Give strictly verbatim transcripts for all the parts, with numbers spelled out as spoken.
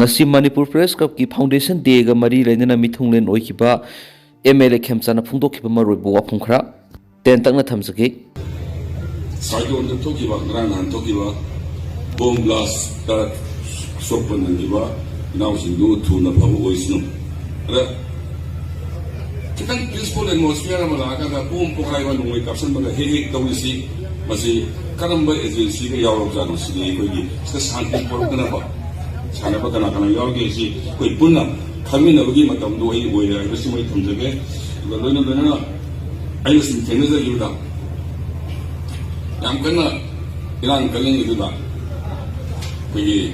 ꯉꯁꯤ ꯃꯅꯤꯄꯨꯔ ꯄ꯭ꯔꯦꯁ ꯀ꯭ꯂꯕꯀꯤ ꯐꯥꯎꯟꯗꯦꯁꯟ ꯗꯦꯒ ꯃꯔꯤ ꯂꯩꯅꯅ ꯃꯤꯊꯨꯡꯂꯦꯟ ꯑꯣꯏꯈꯤꯕ ꯑꯦꯝ ꯑꯦꯜ ꯑꯦ ꯈꯦꯝꯆꯥꯟꯅ ꯐꯣꯡꯗꯣꯛꯈꯤꯕ ꯃꯔꯨꯑꯣꯏꯕ ꯋꯥꯐꯝ ꯈꯔ ꯇꯦꯟꯇꯛꯅ ꯊꯝꯖꯒꯦ꯫ ꯁꯥꯏꯗꯣꯟꯗ ꯊꯣꯛꯈꯤꯕ, ꯉꯔꯥꯡ ꯅꯍꯥꯟ ꯊꯣꯛꯈꯤꯕ ꯕꯣꯝ ꯕ꯭ꯂꯥꯁꯇ ꯑꯁꯣꯛꯄ ꯅꯪꯈꯤꯕ ꯏꯅꯥꯎꯁꯤꯡꯗꯨ ꯊꯨꯅ ꯐꯕ ꯑꯣꯏꯁꯅꯨ꯫ ꯑꯗ ꯈꯤꯇꯪ peaceful atmosphere ꯑꯃ ꯂꯥꯛꯑꯀꯥꯟꯗ ꯕꯣꯝ ꯄꯣꯈꯥꯏꯕ, ꯅꯣꯡꯃꯩ ꯀꯥꯞꯁꯟꯕꯒ ꯍꯦꯛ ꯍꯦꯛ ꯇꯧꯔꯤꯁꯤ, ꯃꯁꯤ ꯀꯔꯝꯕ agencyꯒ ꯌꯥꯎꯔꯕꯖꯥꯠꯅꯣ ꯁꯤꯅꯤ꯫ ꯑꯩꯈꯣꯏꯒꯤ ꯁꯤꯗ ꯁꯥꯟꯇꯤ ꯄꯨꯔꯛꯇꯅꯕ ꯁꯥꯟꯅꯕ ꯀꯅꯥ ꯀꯅꯥ ꯌꯥꯎꯒꯦ ꯁꯤ ꯑꯩꯈꯣꯏ ꯄꯨꯟꯅ ꯈꯪꯃꯤꯟꯅꯕꯒꯤ ꯃꯇꯝꯗꯣ ꯑꯩ ꯑꯣꯏꯔꯦ ꯍꯥꯏꯕꯁꯤꯃ ꯑꯩ ꯊꯝꯖꯒꯦ꯫ ꯑꯗꯨꯒ ꯂꯣꯏꯅ ꯂꯣꯏꯅꯅ ꯑꯩꯅ ꯁꯨꯝ ꯊꯦꯡꯅꯖꯈꯤꯕꯗ ꯌꯥꯝ ꯀꯟꯅ ꯏꯔꯥꯡ ꯀꯜꯂꯤꯉꯩꯗꯨꯗ ꯑꯩꯈꯣꯏꯒꯤ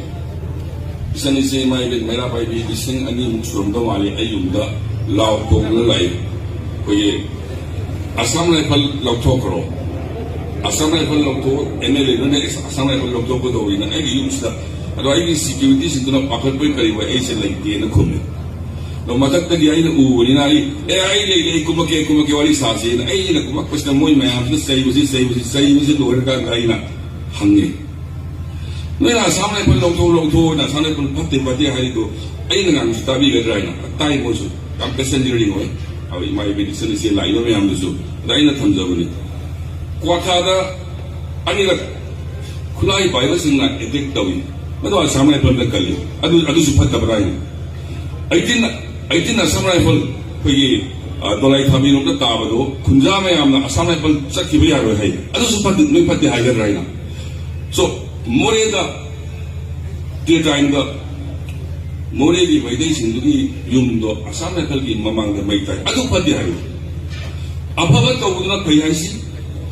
ꯏꯆꯟ ꯏꯆꯦ ꯏꯃꯥ ꯏꯕꯦꯟ ꯃꯩꯔꯥ ꯄꯥꯏꯕꯤ ꯂꯤꯁꯤꯡ ꯑꯅꯤꯃꯨꯛ ꯁꯨꯔꯝꯗꯧ ꯃꯥꯜꯂꯤ ꯑꯩ ꯌꯨꯝꯗ ꯂꯥꯎ ꯈꯣꯡꯗꯅ ꯂꯥꯛꯏ꯫ ꯑꯩꯈꯣꯏꯒꯤ ꯑꯁꯥꯝ ꯔꯥꯏꯐꯜ ꯂꯧꯊꯣꯛꯈ꯭ꯔꯣ, ꯑꯁꯥꯝ ꯔꯥꯏꯐꯜ ꯂꯧꯊꯣꯛ, ꯑꯦꯝ ꯑꯦꯜ ꯑꯦꯗꯨꯅ ꯑꯁꯥꯝ ꯔꯥꯏꯐꯜ ꯂꯧꯊꯣꯛꯀꯗꯧꯔꯤꯅ ꯑꯩꯒꯤ ꯌꯨꯝꯁꯤꯗ꯫ ꯑꯗꯣ ꯑꯩꯒꯤ ꯁꯦꯀ꯭ꯌꯨꯔꯤꯇꯤꯁꯤꯡꯗꯨꯅ ꯄꯥꯈꯠꯄꯩ ꯀꯔꯤꯕꯣꯏ ꯑꯩꯁꯦ ꯂꯩꯇꯦꯅ ꯈꯨꯝꯃꯦ꯫ ꯑꯗꯣ ꯃꯊꯛꯇꯒꯤ ꯑꯩꯅ ꯎꯕꯅꯤꯅ ꯑꯩ, "ꯑꯦ, ꯑꯩ ꯂꯩ, ꯂꯩ, ꯀꯨꯝꯃꯛꯀꯦ, ꯀꯨꯝꯃꯛꯀꯦ, ꯋꯥꯔꯤ ꯁꯥꯁꯦꯅ" ꯑꯩꯅ ꯀꯨꯝꯃꯛꯄꯁꯤꯗ ꯃꯣꯏ ꯃꯌꯥꯝꯁꯤꯅ ꯆꯩꯕꯁꯤ, ꯆꯩꯕꯁꯤ, ꯆꯩꯕꯁꯤ ꯂꯣꯏꯔꯀꯥꯟꯗ ꯑꯩꯅ ꯍꯪꯉꯦ, "ꯅꯣꯏꯅ ꯑꯁꯥꯝ ꯔꯥꯏꯐꯜ ꯂꯧꯊꯣꯛ, ꯂꯧꯊꯣꯛꯑꯣꯅ ꯑꯁꯥꯝ ꯔꯥꯏꯐꯜ ꯐꯠꯇꯦ, ꯐꯠꯇꯦ ꯍꯥꯏꯔꯤꯗꯣ ꯑꯩꯅ ꯉꯥꯡꯕꯁꯤ ꯇꯥꯕꯤꯒꯗ꯭ꯔꯥ?" ꯍꯥꯏꯅ꯫ ꯇꯥꯏ ꯃꯣꯏꯁꯨ, ꯌꯥꯝ ꯄꯦꯁꯦꯟꯖꯔꯤꯡ ꯑꯣꯏ꯫ ꯑꯗꯣ ꯏꯃꯥ ꯏꯕꯦꯟ ꯏꯆꯟ ꯏꯆꯦ ꯂꯥꯛꯏꯕ ꯃꯌꯥꯝꯗꯨꯁꯨ꯫ ꯑꯗ ꯑꯩꯅ ꯊꯝꯖꯕꯅꯤ, ꯀ꯭ꯋꯥꯊꯥꯗ ꯑꯅꯤꯔꯛ ꯈꯨꯠꯂꯥꯏ ꯄꯥꯏꯕꯁꯤꯡꯅ ꯑꯦꯇꯦꯛ ꯇꯧꯏ, ꯃꯗꯨ ꯑꯁꯥꯝ ꯔꯥꯏꯐꯜꯗ ꯀꯜꯂꯤ꯫ ꯑꯗꯨ, ꯑꯗꯨꯁꯨ ꯐꯠꯇꯕ꯭ꯔꯥ ꯍꯥꯏꯅ꯫ ꯑꯩꯠꯇꯤꯟ, ꯑꯩꯠꯇꯤꯟ ꯑꯁꯥꯝ ꯔꯥꯏꯐꯜ ꯑꯩꯈꯣꯏꯒꯤ, ꯑ, ꯗꯣꯂꯥꯏ ꯊꯥꯕꯤꯔꯣꯝꯗ ꯇꯥꯕꯗꯣ ꯈꯨꯟꯖꯥ ꯃꯌꯥꯝꯅ ꯑꯁꯥꯝ ꯔꯥꯏꯐꯜ ꯆꯠꯈꯤꯕ ꯌꯥꯔꯣꯏ ꯍꯥꯏ꯫ ꯑꯗꯨꯁꯨ ꯐꯠꯇꯦ, ꯅꯣꯏ ꯐꯠꯇꯦ ꯍꯥꯏꯒꯗ꯭ꯔꯥ ꯍꯥꯏꯅ꯫ So, ꯃꯣꯔꯦꯗ ꯗꯦ ꯇꯥꯏꯝꯗ ꯃꯣꯔꯦꯒꯤ ꯃꯩꯇꯩꯁꯤꯡꯗꯨꯒꯤ ꯌꯨꯝꯗꯣ ꯑꯁꯥꯝ ꯔꯥꯏꯐꯜꯒꯤ ꯃꯃꯥꯡꯗ ꯃꯩ ꯇꯥꯏ꯫ ꯑꯗꯨ ꯐꯠꯇꯦ ꯍꯥꯏꯌꯨ꯫ ꯑꯐꯕ ꯇꯧꯕꯗꯨꯅ ꯐꯩ ꯍꯥꯏꯁꯤ,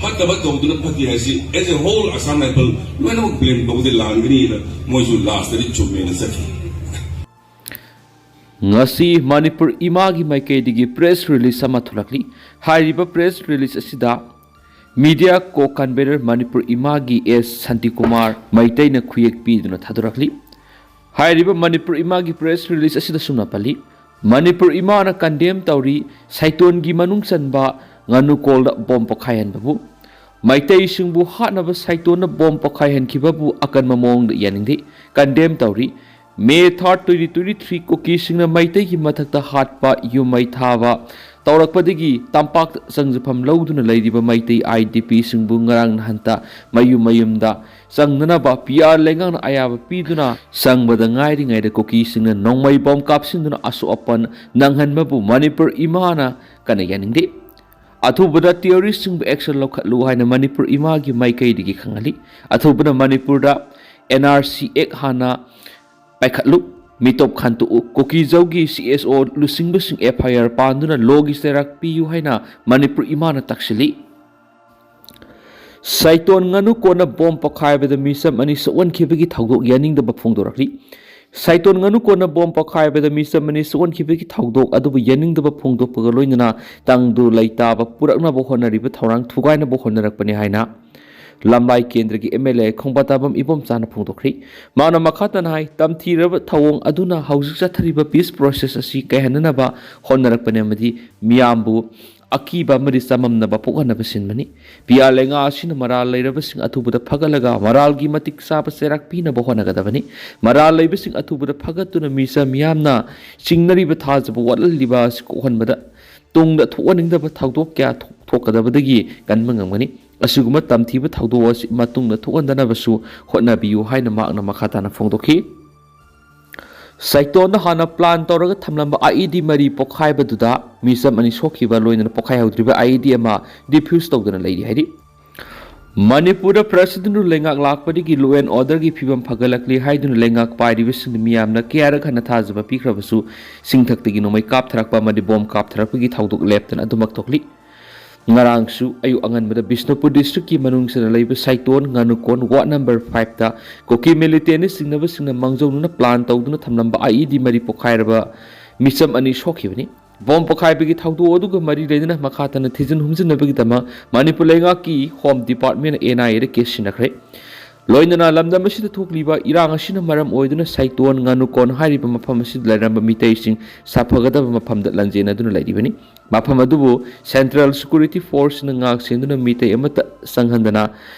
ꯐꯠꯇꯕ ꯇꯧꯕꯗꯨꯅ ꯐꯠꯇꯦ ꯍꯥꯏꯁꯤ, as a whole Assam rifle ꯂꯣꯏꯅꯃꯛ ꯕ꯭ꯂꯦꯝ ꯇꯧꯕꯗꯤ ꯂꯥꯟꯒꯅꯤꯅ ꯃꯣꯏꯁꯨ ꯂꯥꯁꯇꯗꯤ ꯆꯨꯝꯃꯦꯅ ꯆꯠꯈꯤ꯫ ꯉꯁꯤ ꯃꯅꯤꯄꯨꯔ ꯏꯃꯥꯒꯤ ꯃꯥꯏꯀꯩꯗꯒꯤ ꯄ꯭ꯔꯦꯁ ꯔꯤꯂꯤꯖ ꯑꯃ ꯊꯣꯛꯂꯛꯂꯤ꯫ ꯍꯥꯏꯔꯤꯕ ꯄ꯭ꯔꯦꯁ ꯔꯤꯂꯤꯖ ꯑꯁꯤꯗ ꯃꯤꯗꯤꯌꯥ ꯀꯣ ꯀꯟꯚꯦꯅꯔ ꯃꯅꯤꯄꯨꯔ ꯏꯃꯥꯒꯤ ꯑꯦꯁ ꯁꯥꯟꯇꯤꯀꯨꯃꯥꯔ ꯃꯩꯇꯩꯅ ꯈꯨꯌꯦꯛ ꯄꯤꯗꯨꯅ ꯊꯥꯗꯣꯔꯛꯂꯤ꯫ ꯍꯥꯏꯔꯤꯕ ꯃꯅꯤꯄꯨꯔ ꯏꯃꯥꯒꯤ ꯄ꯭ꯔꯦꯁ ꯔꯤꯂꯤꯖ ꯑꯁꯤꯗ ꯁꯨꯝꯅ ꯄꯜꯂꯤ, ꯃꯅꯤꯄꯨꯔ ꯏꯃꯥꯅ ꯀꯟꯗꯦꯝ ꯇꯧꯔꯤ ꯁꯥꯏꯇꯣꯟꯒꯤ ꯃꯅꯨꯡ ꯆꯟꯕ ꯉꯥꯅꯨꯀꯣꯜꯗ ꯕꯣꯝ ꯄꯣꯈꯥꯏꯍꯟꯕꯕꯨ꯫ ꯃꯩꯇꯩꯁꯤꯡꯕꯨ ꯍꯥꯠꯅꯕ ꯁꯥꯏꯇꯣꯟꯅ ꯕꯣꯝ ꯄꯣꯈꯥꯏꯍꯟꯈꯤꯕꯕꯨ ꯑꯀꯟꯕ ꯃꯑꯣꯡꯗ ꯌꯥꯅꯤꯡꯗꯦ, ꯀꯟꯗꯦꯝ ꯇꯧꯔꯤ꯫ May third, twenty twenty-three, ꯀꯨꯀꯤꯁꯤꯡꯅ ꯃꯩꯇꯩꯒꯤ ꯃꯊꯛꯇ ꯍꯥꯠꯄ, ꯌꯨꯝ ꯃꯩ ꯊꯥꯕ ꯇꯧꯔꯛꯄꯗꯒꯤ ꯇꯝꯄꯥꯛꯇ ꯆꯪꯖꯐꯝ ꯂꯧꯗꯨꯅ ꯂꯩꯔꯤꯕ ꯃꯩꯇꯩ IDPꯁꯤꯡꯕꯨ ꯉꯔꯥꯡ ꯅꯍꯥꯟꯇ ꯃꯌꯨꯝ ꯃꯌꯨꯝꯗ ꯆꯪꯅꯅꯕ PR ꯂꯩꯉꯥꯛꯅ ꯑꯌꯥꯕ ꯄꯤꯗꯨꯅ ꯆꯪꯕꯗ ꯉꯥꯏꯔꯤꯉꯩꯗ ꯀꯨꯀꯤꯁꯤꯡꯅ ꯅꯣꯡꯃꯩ ꯕꯣꯝ ꯀꯥꯞꯁꯤꯟꯗꯨꯅ ꯑꯁꯣꯛ ꯑꯄꯟ ꯅꯪꯍꯟꯕꯕꯨ ꯃꯅꯤꯄꯨꯔ ꯏꯃꯥꯅ ꯀꯟꯅ ꯌꯥꯅꯤꯡꯗꯦ꯫ ꯑꯊꯨꯕꯗ terroristꯁꯤꯡꯕꯨ action ꯂꯧꯈꯠꯂꯨ ꯍꯥꯏꯅ ꯃꯅꯤꯄꯨꯔ ꯏꯃꯥꯒꯤ ꯃꯥꯏꯀꯩꯗꯒꯤ ꯈꯪꯍꯜꯂꯤ꯫ ꯑꯊꯨꯕꯗ ꯃꯅꯤꯄꯨꯔꯗ NRC Act ꯍꯥꯟꯅ ꯄꯥꯏꯈꯠꯂꯨ, ꯃꯤꯇꯣꯞ ꯈꯟꯇꯣꯛꯎ, ꯀꯨꯀꯤꯖꯧꯒꯤ CSO ꯂꯨꯆꯤꯡꯕꯁꯤꯡ FIR ꯄꯥꯟꯗꯨꯅ lawꯒꯤ ꯆꯩꯔꯥꯛ ꯄꯤꯌꯨ ꯍꯥꯏꯅ ꯃꯅꯤꯄꯨꯔ ꯏꯃꯥꯅ ꯇꯛꯁꯤꯜꯂꯤ꯫ ꯁꯥꯏꯇꯣꯟ ꯉꯥꯅꯨ ꯀꯣꯟꯅ ꯕꯣꯝ ꯄꯣꯈꯥꯏꯕꯗ ꯃꯤꯆꯝ ꯑꯅꯤ ꯁꯣꯛꯍꯟꯈꯤꯕꯒꯤ ꯊꯧꯗꯣꯛ ꯌꯥꯅꯤꯡꯗꯕ ꯐꯣꯡꯗꯣꯔꯛꯂꯤ꯫ ꯁꯥꯏꯇꯣꯟ ꯉꯥꯅꯨ ꯀꯣꯟꯅ ꯕꯣꯝ ꯄꯣꯈꯥꯏꯕꯗ ꯃꯤꯆꯝ ꯑꯅꯤ ꯁꯣꯛꯍꯟꯈꯤꯕꯒꯤ ꯊꯧꯗꯣꯛ ꯑꯗꯨꯕꯨ ꯌꯥꯅꯤꯡꯗꯕ ꯐꯣꯡꯗꯣꯛꯄꯒ ꯂꯣꯏꯅꯅ ꯇꯪꯗꯨ ꯂꯩꯇꯥꯕ ꯄꯨꯔꯛꯅꯕ ꯍꯣꯠꯅꯔꯤꯕ ꯊꯧꯔꯥꯡ ꯊꯨꯒꯥꯏꯅꯕ ꯍꯣꯠꯅꯔꯛꯄꯅꯤ ꯍꯥꯏꯅ ꯂꯝꯂꯥꯏ ꯀꯦꯟꯗ꯭ꯔꯒꯤ MLA ꯈꯣꯡꯕꯥꯇꯥꯕꯝ ꯏꯕꯣꯝꯆꯥꯅ ꯐꯣꯡꯗꯣꯛꯈ꯭ꯔꯤ꯫ ꯃꯥꯅ ꯃꯈꯥ ꯇꯥꯅ ꯍꯥꯏ, ꯇꯝꯊꯤꯔꯕ ꯊꯧꯑꯣꯡ ꯑꯗꯨꯅ ꯍꯧꯖꯤꯛ ꯆꯠꯊꯔꯤꯕ peace process ꯑꯁꯤ ꯀꯥꯏꯍꯟꯅꯅꯕ ꯍꯣꯠꯅꯔꯛꯄꯅꯤ ꯑꯃꯗꯤ ꯃꯤꯌꯥꯝꯕꯨ ꯑꯀꯤꯕ ꯑꯃꯗꯤ ꯆꯃꯝꯅꯕ ꯄꯣꯛꯍꯟꯅꯕ ꯁꯤꯟꯕꯅꯤ꯫ PR ꯂꯩꯉꯥꯛ ꯑꯁꯤꯅ ꯃꯔꯥꯜ ꯂꯩꯔꯕꯁꯤꯡ ꯑꯊꯨꯕꯗ ꯐꯒꯠꯂꯒ ꯃꯔꯥꯜꯒꯤ ꯃꯇꯤꯛ ꯆꯥꯕ ꯆꯩꯔꯥꯛ ꯄꯤꯅꯕ ꯍꯣꯠꯅꯒꯗꯕꯅꯤ꯫ ꯃꯔꯥꯜ ꯂꯩꯕꯁꯤꯡ ꯑꯊꯨꯕꯗ ꯐꯒꯠꯇꯨꯅ ꯃꯤꯆꯝ ꯃꯤꯌꯥꯝꯅ ꯆꯤꯡꯅꯔꯤꯕ ꯊꯥꯖꯕ ꯋꯥꯠꯍꯜꯂꯤꯕ ꯑꯁꯤ ꯀꯣꯛꯍꯟꯕꯗ ꯇꯨꯡꯗ ꯊꯣꯛꯍꯟꯅꯤꯡꯗꯕ ꯊꯧꯗꯣꯛ ꯀꯌꯥ ꯊꯣꯛ-, ꯊꯣꯛꯀꯗꯕꯗꯒꯤ ꯀꯟꯕ ꯉꯝꯒꯅꯤ꯫ ꯑꯁꯤꯒꯨꯝꯕ ꯇꯝꯊꯤꯕ ꯊꯧꯗꯣꯛ ꯑꯁꯤ ꯃꯇꯨꯡꯗ ꯊꯣꯛꯍꯟꯗꯅꯕꯁꯨ ꯍꯣꯠꯅꯕꯤꯌꯨ ꯍꯥꯏꯅ ꯃꯍꯥꯛꯅ ꯃꯈꯥ ꯇꯥꯅ ꯐꯣꯡꯗꯣꯛꯈꯤ꯫ ꯁꯥꯏꯇꯣꯟꯅ ꯍꯥꯟꯅ plan ꯇꯧꯔꯒ ꯊꯝꯂꯝꯕ IED ꯃꯔꯤ ꯄꯣꯈꯥꯏꯕꯗꯨꯗ ꯃꯤꯆꯝ ꯑꯅꯤ ꯁꯣꯛꯈꯤꯕ ꯂꯣꯏꯅꯅ ꯄꯣꯈꯥꯏꯍꯧꯗ꯭ꯔꯤꯕ IED ꯑꯃ defuse ꯇꯧꯗꯨꯅ ꯂꯩꯔꯤ ꯍꯥꯏꯔꯤ꯫ ꯃꯅꯤꯄꯨꯔꯗ President ꯔꯨꯜ ꯂꯩꯉꯥꯛ ꯂꯥꯛꯄꯗꯒꯤ law and order ꯒꯤ ꯐꯤꯕꯝ ꯐꯒꯠꯂꯛꯂꯤ ꯍꯥꯏꯗꯨꯅ ꯂꯩꯉꯥꯛ ꯄꯥꯏꯔꯤꯕꯁꯤꯡꯗ ꯃꯤꯌꯥꯝꯅ ꯀꯌꯥꯔꯛ ꯍꯟꯅ ꯊꯥꯖꯕ ꯄꯤꯈ꯭ꯔꯕꯁꯨ ꯆꯤꯡꯊꯛꯇꯒꯤ ꯅꯣꯡꯃꯩ ꯀꯥꯞꯊꯔꯛꯄ ꯑꯃꯗꯤ ꯕꯣꯝ ꯀꯥꯞꯊꯔꯛꯄꯒꯤ ꯊꯧꯗꯣꯛ ꯂꯦꯞꯇꯅ ꯑꯗꯨꯃꯛ ꯊꯣꯛꯂꯤ꯫ ꯉꯔꯥꯡꯁꯨ ꯑꯌꯨꯛ ꯑꯉꯟꯕꯗ ꯕꯤꯁꯅꯨꯄꯨꯔ district ꯀꯤ ꯃꯅꯨꯡꯁꯤꯗ ꯂꯩꯕ ꯁꯥꯏꯇꯣꯟ ꯉꯥꯅꯨꯀꯣꯟ ward number five ꯇ ꯀꯨꯀꯤ militant ꯅ ꯆꯤꯡꯅꯕꯁꯤꯡꯅ ꯃꯥꯡꯖꯧꯅꯅ plan ꯇꯧꯗꯨꯅ ꯊꯝꯂꯝꯕ IED ꯃꯔꯤ ꯄꯣꯈꯥꯏꯔꯕ ꯃꯤꯆꯝ ꯑꯅꯤ ꯁꯣꯛꯈꯤꯕꯅꯤ꯫ ꯕꯣꯝ ꯄꯣꯈꯥꯏꯕꯒꯤ ꯊꯧꯗꯣꯛ ꯑꯗꯨꯒ ꯃꯔꯤ ꯂꯩꯅꯅ ꯃꯈꯥ ꯇꯥꯅ ꯊꯤꯖꯤꯟ ꯍꯨꯝꯖꯤꯟꯅꯕꯒꯤꯗꯃꯛ ꯃꯅꯤꯄꯨꯔ ꯂꯩꯉꯥꯛꯀꯤ Home Department ꯅ NIA ꯗ case ꯁꯤꯟꯅꯈ꯭ꯔꯦ꯫ ꯂꯣꯏꯅꯅ ꯂꯝꯗꯝ ꯑꯁꯤꯗ ꯊꯣꯛꯂꯤꯕ ꯏꯔꯥꯡ ꯑꯁꯤꯅ ꯃꯔꯝ ꯑꯣꯏꯗꯨꯅ ꯁꯥꯏꯇꯣꯟ ꯉꯥꯅꯨꯀꯣꯟ ꯍꯥꯏꯔꯤꯕ ꯃꯐꯝ ꯑꯁꯤꯗ ꯂꯩꯔꯝꯕ ꯃꯤꯇꯩꯁꯤꯡ ꯁꯥꯐꯒꯗꯕ ꯃꯐꯝꯗ ꯂꯥꯟꯖꯦꯟꯅꯗꯨꯅ ꯂꯩꯔꯤꯕꯅꯤ꯫ ꯃꯐꯝ ꯑꯗꯨꯕꯨ Central Security Force ꯅ ꯉꯥꯛ ꯁꯦꯟꯗꯨꯅ ꯃꯤꯇꯩ ꯑꯃꯠꯇ ꯆꯪꯍꯟꯗꯅ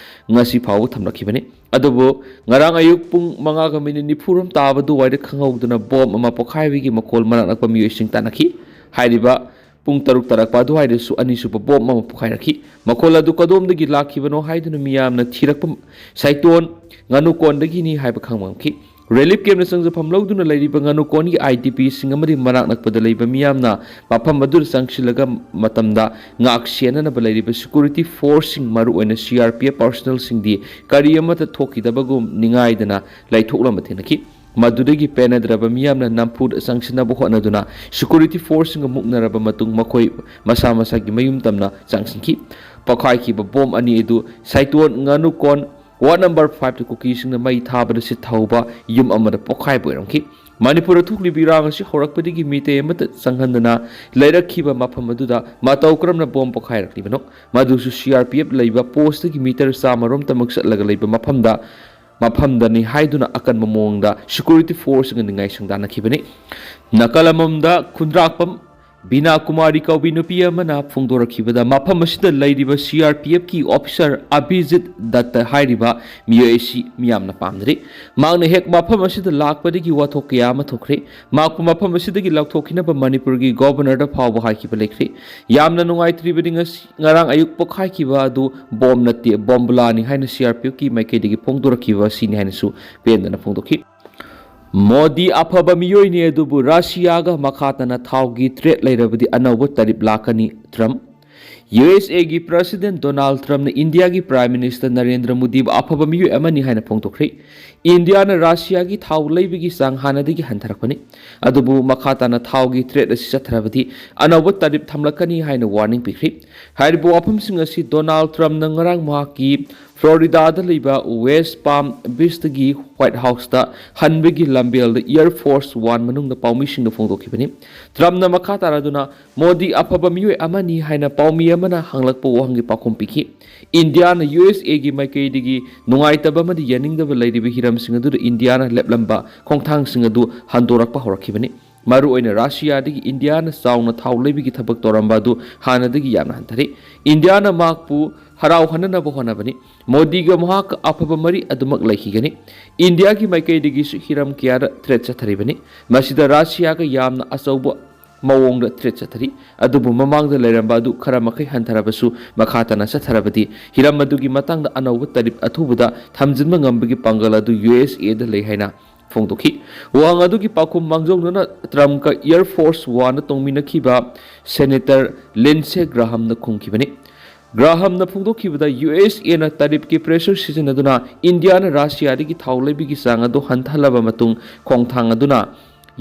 ꯉꯁꯤ ꯐꯥꯎꯕ ꯊꯝꯂꯛꯈꯤꯕꯅꯤ꯫ ꯑꯗꯨꯕꯨ ꯉꯔꯥꯡ ꯑꯌꯨꯛ ꯄꯨꯡ ꯃꯉꯥꯒ ꯃꯤꯅꯤꯠ ꯅꯤꯐꯨꯔꯣꯝ ꯇꯥꯕ ꯑꯗꯨꯋꯥꯏꯗ ꯈꯪꯍꯧꯗꯅ ꯕꯣꯝ ꯑꯃ ꯄꯣꯈꯥꯏꯕꯒꯤ ꯃꯈꯣꯜ ꯃꯅꯥꯛ ꯅꯛꯄ ꯃꯤꯑꯣꯏꯁꯤꯡ ꯇꯥꯅꯈꯤ꯫ ꯍꯥꯏꯔꯤꯕ ꯄꯨꯡ ꯇꯔꯨꯛ ꯇꯥꯔꯛꯄ ꯑꯗꯨꯋꯥꯏꯗꯁꯨ ꯑꯅꯤꯁꯨꯕ ꯕꯣꯝ ꯑꯃ ꯄꯣꯈꯥꯏꯔꯛꯈꯤ꯫ ꯃꯈꯣꯜ ꯑꯗꯨ ꯀꯗꯣꯝꯗꯒꯤ ꯂꯥꯛꯈꯤꯕꯅꯣ ꯍꯥꯏꯗꯨꯅ ꯃꯤꯌꯥꯝꯅ ꯊꯤꯔꯛꯄ ꯁꯥꯏꯇꯣꯟ ꯉꯥꯅꯨꯀꯣꯟꯗꯒꯤꯅꯤ ꯍꯥꯏꯕ ꯈꯪꯕ ꯉꯝꯈꯤ꯫ ꯔꯤꯂꯤꯐ ꯀꯦꯝꯞꯅ ꯆꯪꯖꯐꯝ ꯂꯧꯗꯨꯅ ꯂꯩꯔꯤꯕ ꯉꯥꯅꯨꯀꯣꯟꯒꯤ ꯑꯥꯏ ꯗꯤ ꯄꯤꯁꯤꯡ ꯑꯃꯗꯤ ꯃꯅꯥꯛ ꯅꯛꯄꯗ ꯂꯩꯕ ꯃꯤꯌꯥꯝꯅ ꯃꯐꯝ ꯑꯗꯨꯗ ꯆꯪꯁꯤꯜꯂꯒ ꯃꯇꯝꯗ ꯉꯥꯛ ꯁꯦꯟꯅꯅꯕ ꯂꯩꯔꯤꯕ ꯁꯦꯀ꯭ꯌꯨꯔꯤꯇꯤ ꯐꯣꯔꯁꯁꯤꯡ, ꯃꯔꯨꯑꯣꯏꯅ ꯁꯤ ꯑꯥꯔ ꯄꯤ ꯑꯦꯐ ꯄꯥꯔꯁꯣꯅꯦꯜꯁꯤꯡꯗꯤ ꯀꯔꯤ ꯑꯃꯠꯇ ꯊꯣꯛꯈꯤꯗꯕꯒꯨꯝ ꯅꯤꯡꯉꯥꯏꯗꯅ ꯂꯩꯊꯣꯛꯂꯝꯕ ꯊꯦꯡꯅꯈꯤ꯫ ꯃꯗꯨꯗꯒꯤ ꯄꯦꯟꯅꯗ꯭ꯔꯕ ꯃꯤꯌꯥꯝꯅ ꯅꯝꯐꯨꯗ ꯆꯪꯁꯤꯟꯅꯕ ꯍꯣꯠꯅꯗꯨꯅ ꯁꯦꯀ꯭ꯌꯨꯔꯤꯇꯤ ꯐꯣꯔꯁꯁꯤꯡꯒ ꯃꯨꯛꯅꯔꯕ ꯃꯇꯨꯡ ꯃꯈꯣꯏ ꯃꯁꯥ ꯃꯁꯥꯒꯤ ꯃꯌꯨꯝ ꯇꯝꯅ ꯆꯪꯁꯤꯟꯈꯤ꯫ ꯄꯣꯈꯥꯏꯈꯤꯕ ꯕꯣꯝ ꯑꯅꯤ ꯑꯗꯨ ꯁꯥꯏꯇꯣꯟ ꯉꯥꯅꯨꯀꯣꯟ ꯋꯥꯔꯗ ꯅꯝꯕꯔ ꯐꯥꯏꯚꯇ ꯀꯨꯀꯤꯁꯤꯡꯅ ꯃꯩ ꯊꯥꯕꯗ ꯁꯤꯠ ꯊꯧꯕ ꯌꯨꯝ ꯑꯃꯗ ꯄꯣꯈꯥꯏꯕ ꯑꯣꯏꯔꯝꯈꯤ꯫ ꯃꯅꯤꯄꯨꯔꯗ ꯊꯣꯛꯂꯤꯕ ꯏꯔꯥꯡ ꯑꯁꯤ ꯍꯧꯔꯛꯄꯗꯒꯤ ꯃꯤꯇꯩ ꯑꯃꯠꯇ ꯆꯪꯍꯟꯗꯅ ꯂꯩꯔꯛꯈꯤꯕ ꯃꯐꯝ ꯑꯗꯨꯗ ꯃꯇꯧ ꯀꯔꯝꯅ ꯕꯣꯝ ꯄꯣꯈꯥꯏꯔꯛꯂꯤꯕꯅꯣ? ꯃꯗꯨꯁꯨ ꯁꯤ ꯑꯥꯔ ꯄꯤ ꯑꯦꯐ ꯂꯩꯕ ꯄꯣꯁꯇꯒꯤ ꯃꯤꯇꯔ ꯆꯥꯝꯃꯔꯣꯝꯇꯃꯛ ꯆꯠꯂꯒ ꯂꯩꯕ ꯃꯐꯝꯗ ꯃꯐꯝꯗꯅꯤ ꯍꯥꯏꯗꯨꯅ ꯑꯀꯟꯕ ꯃꯑꯣꯡꯗ ꯁꯦꯀ꯭ꯌꯨꯔꯤꯇꯤ ꯐꯣꯔꯁꯁꯤꯡꯒ ꯅꯤꯡꯉꯥꯏ ꯁꯪꯗꯥꯟꯅꯈꯤꯕꯅꯤ꯫ ꯅꯥꯀꯜ ꯑꯃꯃꯝꯗ ꯈꯨꯟꯗ꯭ꯔꯥꯛꯄꯝ ꯕꯤꯅꯥ ꯀꯨꯃꯥꯔꯤ ꯀꯧꯕꯤ ꯅꯨꯄꯤ ꯑꯃꯅ ꯐꯣꯡꯗꯣꯔꯛꯈꯤꯕꯗ, ꯃꯐꯝ ꯑꯁꯤꯗ ꯂꯩꯔꯤꯕ ꯁꯤ ꯑꯥꯔ ꯄꯤ ꯑꯦꯐꯀꯤ ꯑꯣꯐꯤꯁꯥꯔ ꯑꯕꯤꯖꯤꯠ ꯗꯠꯇ ꯍꯥꯏꯔꯤꯕ ꯃꯤꯑꯣꯏ ꯑꯁꯤ ꯃꯤꯌꯥꯝꯅ ꯄꯥꯝꯅꯔꯤ꯫ ꯃꯍꯥꯛꯅ ꯍꯦꯛ ꯃꯐꯝ ꯑꯁꯤꯗ ꯂꯥꯛꯄꯗꯒꯤ ꯋꯥꯊꯣꯛ ꯀꯌꯥ ꯑꯃ ꯊꯣꯛꯈ꯭ꯔꯦ꯫ ꯃꯍꯥꯛꯄꯨ ꯃꯐꯝ ꯑꯁꯤꯗꯒꯤ ꯂꯧꯊꯣꯛꯈꯤꯅꯕ ꯃꯅꯤꯄꯨꯔꯒꯤ ꯒꯣꯚꯔꯅꯔꯗ ꯐꯥꯎꯕ ꯍꯥꯏꯈꯤꯕ ꯂꯩꯈ꯭ꯔꯦ꯫ ꯌꯥꯝꯅ ꯅꯨꯡꯉꯥꯏꯇ꯭ꯔꯤꯕꯗꯤ ꯉꯁꯤ, ꯉꯔꯥꯡ ꯑꯌꯨꯛ ꯄꯣꯛꯈꯥꯏꯈꯤꯕ ꯑꯗꯨ ꯕꯣꯝ ꯅꯠꯇꯦ, ꯕꯣꯝꯕꯨꯂꯥꯅꯤ ꯍꯥꯏꯅ ꯁꯤ ꯑꯥꯔ ꯄꯤ ꯑꯦꯐꯀꯤ ꯃꯥꯏꯀꯩꯗꯒꯤ ꯐꯣꯡꯗꯣꯔꯛꯈꯤꯕ ꯑꯁꯤꯅꯤ ꯍꯥꯏꯅꯁꯨ ꯄꯦꯟꯗꯅ ꯐꯣꯡꯗꯣꯛꯈꯤ꯫ ꯃꯣꯗꯤ ꯑꯐꯕ ꯃꯤꯑꯣꯏꯅꯤ, ꯑꯗꯨꯕꯨ ꯔꯁꯤꯌꯥꯒ ꯃꯈꯥ ꯇꯥꯅ ꯊꯥꯎꯒꯤ ꯇ꯭ꯔꯦꯗ ꯂꯩꯔꯕꯗꯤ ꯑꯅꯧꯕ ꯇꯔꯤꯞ ꯂꯥꯛꯀꯅꯤ, ꯇ꯭ꯔꯝꯞ꯫ ꯌꯨ ꯑꯦꯁ ꯑꯦꯒꯤ ꯄ꯭ꯔꯁꯤꯗꯦꯟ ꯗꯣꯅꯥꯜꯗ ꯇ꯭ꯔꯝꯞꯅ ꯏꯟꯗꯤꯌꯥꯒꯤ ꯄ꯭ꯔꯥꯏꯝ ꯃꯤꯅꯤꯁꯇꯔ ꯅꯔꯦꯟꯗ꯭ꯔ ꯃꯣꯗꯤꯕꯨ ꯑꯐꯕ ꯃꯤꯑꯣꯏ ꯑꯃꯅꯤ ꯍꯥꯏꯅ ꯐꯣꯡꯗꯣꯛꯈ꯭ꯔꯦ꯫ ꯏꯟꯗꯤꯌꯥꯅ ꯔꯁꯤꯌꯥꯒꯤ ꯊꯥꯎ ꯂꯩꯕꯒꯤ ꯆꯥꯡ ꯍꯥꯟꯅꯗꯒꯤ ꯍꯟꯊꯔꯛꯄꯅꯤ, ꯑꯗꯨꯕꯨ ꯃꯈꯥ ꯇꯥꯅ ꯊꯥꯎꯒꯤ ꯇ꯭ꯔꯦꯗ ꯑꯁꯤ ꯆꯠꯊꯔꯕꯗꯤ ꯑꯅꯧꯕ ꯇꯔꯤꯞ ꯊꯝꯂꯛꯀꯅꯤ ꯍꯥꯏꯅ ꯋꯥꯔꯅꯤꯡ ꯄꯤꯈ꯭ꯔꯦ꯫ ꯍꯥꯏꯔꯤꯕ ꯋꯥꯐꯝꯁꯤꯡ ꯑꯁꯤ ꯗꯣꯅꯥꯜꯗ ꯇ꯭ꯔꯝꯞꯅ ꯉꯔꯥꯡ ꯃꯍꯥꯛꯀꯤ ꯐ꯭ꯂꯣꯔꯤꯗꯥꯗ ꯂꯩꯕ ꯋꯦꯁ ꯄꯥꯝ ꯕꯤꯆꯇꯒꯤ ꯋꯥꯏꯠ ꯍꯥꯎꯁꯇ ꯍꯟꯕꯒꯤ ꯂꯝꯕꯦꯜꯗ ꯏꯌꯔ ꯐꯣꯔꯁ ꯋꯥꯟ ꯃꯅꯨꯡꯗ ꯄꯥꯎꯃꯤꯁꯤꯡꯗ ꯐꯣꯡꯗꯣꯛꯈꯤꯕꯅꯤ꯫ ꯇ꯭ꯔꯝꯞꯅ ꯃꯈꯥ ꯇꯥꯔꯗꯨꯅ, "ꯃꯣꯗꯤ ꯑꯐꯕ ꯃꯤꯑꯣꯏ ꯑꯃꯅꯤ" ꯍꯥꯏꯅ ꯄꯥꯎꯃꯤ ꯑꯃꯅ ꯍꯪꯂꯛꯄ ꯋꯥꯍꯪꯒꯤ ꯄꯥꯎꯈꯨꯝ ꯄꯤꯈꯤ꯫ ꯏꯟꯗꯤꯌꯥꯅ ꯌꯨ ꯑꯦꯁ ꯑꯦꯒꯤ ꯃꯥꯏꯀꯩꯗꯒꯤ ꯅꯨꯡꯉꯥꯏꯇꯕ ꯑꯃꯗꯤ ꯌꯥꯅꯤꯡꯗꯕ ꯂꯩꯔꯤꯕ ꯍꯤꯔꯝꯁꯤꯡ ꯑꯗꯨꯗ ꯏꯟꯗꯤꯌꯥꯅ ꯂꯦꯞꯂꯝꯕ ꯈꯣꯡꯊꯥꯡꯁꯤꯡ ꯑꯗꯨ ꯍꯟꯗꯣꯔꯛꯄ ꯍꯧꯔꯛꯈꯤꯕꯅꯤ꯫ ꯃꯔꯨꯑꯣꯏꯅ ꯔꯁꯤꯌꯥꯗꯒꯤ ꯏꯟꯗꯤꯌꯥꯅ ꯆꯥꯎꯅ ꯊꯥꯎ ꯂꯩꯕꯒꯤ ꯊꯕꯛ ꯇꯧꯔꯝꯕ ꯑꯗꯨ ꯍꯥꯟꯅꯗꯒꯤ ꯌꯥꯝꯅ ꯍꯟꯊꯔꯦ꯫ ꯏꯟꯗꯤꯌꯥꯅ ꯃꯍꯥꯛꯄꯨ ꯍꯔꯥꯎꯍꯟꯅꯅꯕ ꯍꯣꯠꯅꯕꯅꯤ꯫ ꯃꯣꯗꯤꯒ ꯃꯍꯥꯛꯀ ꯑꯐꯕ ꯃꯔꯤ ꯑꯗꯨꯃꯛ ꯂꯩꯈꯤꯒꯅꯤ꯫ ꯏꯟꯗꯤꯌꯥꯒꯤ ꯃꯥꯏꯀꯩꯗꯒꯤꯁꯨ ꯍꯤꯔꯝ ꯀꯌꯥꯗ ꯊ꯭ꯔꯦꯠ ꯆꯠꯊꯔꯤꯕꯅꯤ꯫ ꯃꯁꯤꯗ ꯔꯁꯤꯌꯥꯒ ꯌꯥꯝꯅ ꯑꯆꯧꯕ ꯃꯑꯣꯡꯗ ꯊ꯭ꯔꯦꯠ ꯆꯠꯊꯔꯤ꯫ ꯑꯗꯨꯕꯨ ꯃꯃꯥꯡꯗ ꯂꯩꯔꯝꯕ ꯑꯗꯨ ꯈꯔ ꯃꯈꯩ ꯍꯟꯊꯔꯕꯁꯨ, ꯃꯈꯥ ꯇꯥꯅ ꯆꯠꯊꯔꯕꯗꯤ ꯍꯤꯔꯝ ꯑꯗꯨꯒꯤ ꯃꯇꯥꯡꯗ ꯑꯅꯧꯕ ꯇꯔꯤꯞ ꯑꯊꯨꯕꯗ ꯊꯝꯖꯤꯟꯕ ꯉꯝꯕꯒꯤ ꯄꯥꯡꯒꯜ ꯑꯗꯨ ꯌꯨ ꯑꯦꯁ ꯑꯦꯗ ꯂꯩ ꯍꯥꯏꯅ ꯐꯣꯡꯗꯣꯛꯈꯤ꯫ ꯋꯥꯍꯪ ꯑꯗꯨꯒꯤ ꯄꯥꯎꯈꯨꯝ ꯃꯥꯡꯖꯧꯅꯅ ꯇ꯭ꯔꯝꯞꯀ ꯑꯦꯌꯔ ꯐꯣꯔꯁ ꯋꯥꯟꯗ ꯇꯣꯡꯃꯤꯟꯅꯈꯤꯕ ꯁꯦꯅꯦꯇꯔ ꯂꯤꯟꯁꯦ ꯒ꯭ꯔꯥꯍꯝꯅ ꯈꯨꯝꯈꯤꯕꯅꯤ꯫ ꯒ꯭ꯔꯥꯍꯝꯅ ꯐꯣꯡꯗꯣꯛꯈꯤꯕꯗ ꯌꯨ ꯑꯦꯁ ꯑꯦꯅ ꯇꯔꯤꯞꯀꯤ ꯄ꯭ꯔꯦꯁꯔ ꯁꯤꯖꯤꯟꯅꯗꯨꯅ ꯏꯟꯗꯤꯌꯥꯅ ꯔꯁꯤꯌꯥꯗꯒꯤ ꯊꯥꯎ ꯂꯩꯕꯒꯤ ꯆꯥꯡ ꯑꯗꯨ ꯍꯟꯊꯍꯜꯂꯕ ꯃꯇꯨꯡ ꯈꯣꯡꯊꯥꯡ ꯑꯗꯨꯅ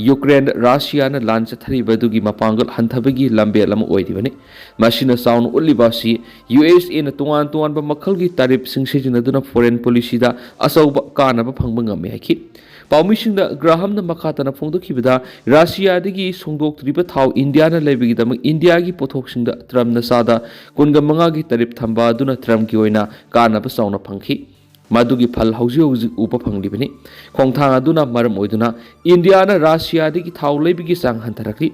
ꯌꯨꯀ꯭ꯔꯦꯟꯗ ꯔꯁꯤꯌꯥꯅ ꯂꯥꯟ ꯆꯠꯊꯔꯤꯕ ꯑꯗꯨꯒꯤ ꯃꯄꯥꯡꯒꯜ ꯍꯟꯊꯕꯒꯤ ꯂꯝꯕꯦꯜ ꯑꯃ ꯑꯣꯏꯔꯤꯕꯅꯤ꯫ ꯃꯁꯤꯅ ꯆꯥꯎꯅ ꯎꯠꯂꯤꯕ ꯑꯁꯤ ꯌꯨ ꯑꯦꯁ ꯑꯦꯅ ꯇꯣꯉꯥꯟ ꯇꯣꯉꯥꯟꯕ ꯃꯈꯜꯒꯤ ꯇꯔꯤꯞꯁꯤꯡ ꯁꯤꯖꯤꯟꯅꯗꯨꯅ ꯐꯣꯔꯦꯟ ꯄꯣꯂꯤꯁꯤꯗ ꯑꯆꯧꯕ ꯀꯥꯟꯅꯕ ꯐꯪꯕ ꯉꯝꯃꯤ ꯍꯥꯏꯈꯤ꯫ ꯄꯥꯎꯃꯤꯁꯤꯡꯗ ꯒ꯭ꯔꯥꯍꯝꯅ ꯃꯈꯥ ꯇꯥꯅ ꯐꯣꯡꯗꯣꯛꯈꯤꯕꯗ, ꯔꯁꯤꯌꯥꯗꯒꯤ ꯁꯨꯡꯗꯣꯛꯇ꯭ꯔꯤꯕ ꯊꯥꯎ ꯏꯟꯗꯤꯌꯥꯅ ꯂꯩꯕꯒꯤꯗꯃꯛ ꯏꯟꯗꯤꯌꯥꯒꯤ ꯄꯣꯠꯊꯣꯛꯁꯤꯡꯗ ꯇ꯭ꯔꯝꯞꯅ ꯆꯥꯗ ꯀꯨꯟꯒ ꯃꯉꯥꯒꯤ ꯇꯔꯤꯞ ꯊꯝꯕ ꯑꯗꯨꯅ ꯇ꯭ꯔꯝꯞꯀꯤ ꯑꯣꯏꯅ ꯀꯥꯟꯅꯕ ꯆꯥꯎꯅ ꯐꯪꯈꯤ꯫ ꯃꯗꯨꯒꯤ ꯐꯜ ꯍꯧꯖꯤꯛ ꯍꯧꯖꯤꯛ ꯎꯕ ꯐꯪꯂꯤꯕꯅꯤ꯫ ꯈꯣꯡꯊꯥꯡ ꯑꯗꯨꯅ ꯃꯔꯝ ꯑꯣꯏꯗꯨꯅ ꯏꯟꯗꯤꯌꯥꯅ ꯔꯁꯤꯌꯥꯗꯒꯤ ꯊꯥꯎ ꯂꯩꯕꯒꯤ ꯆꯥꯡ ꯍꯟꯊꯔꯛꯂꯤ꯫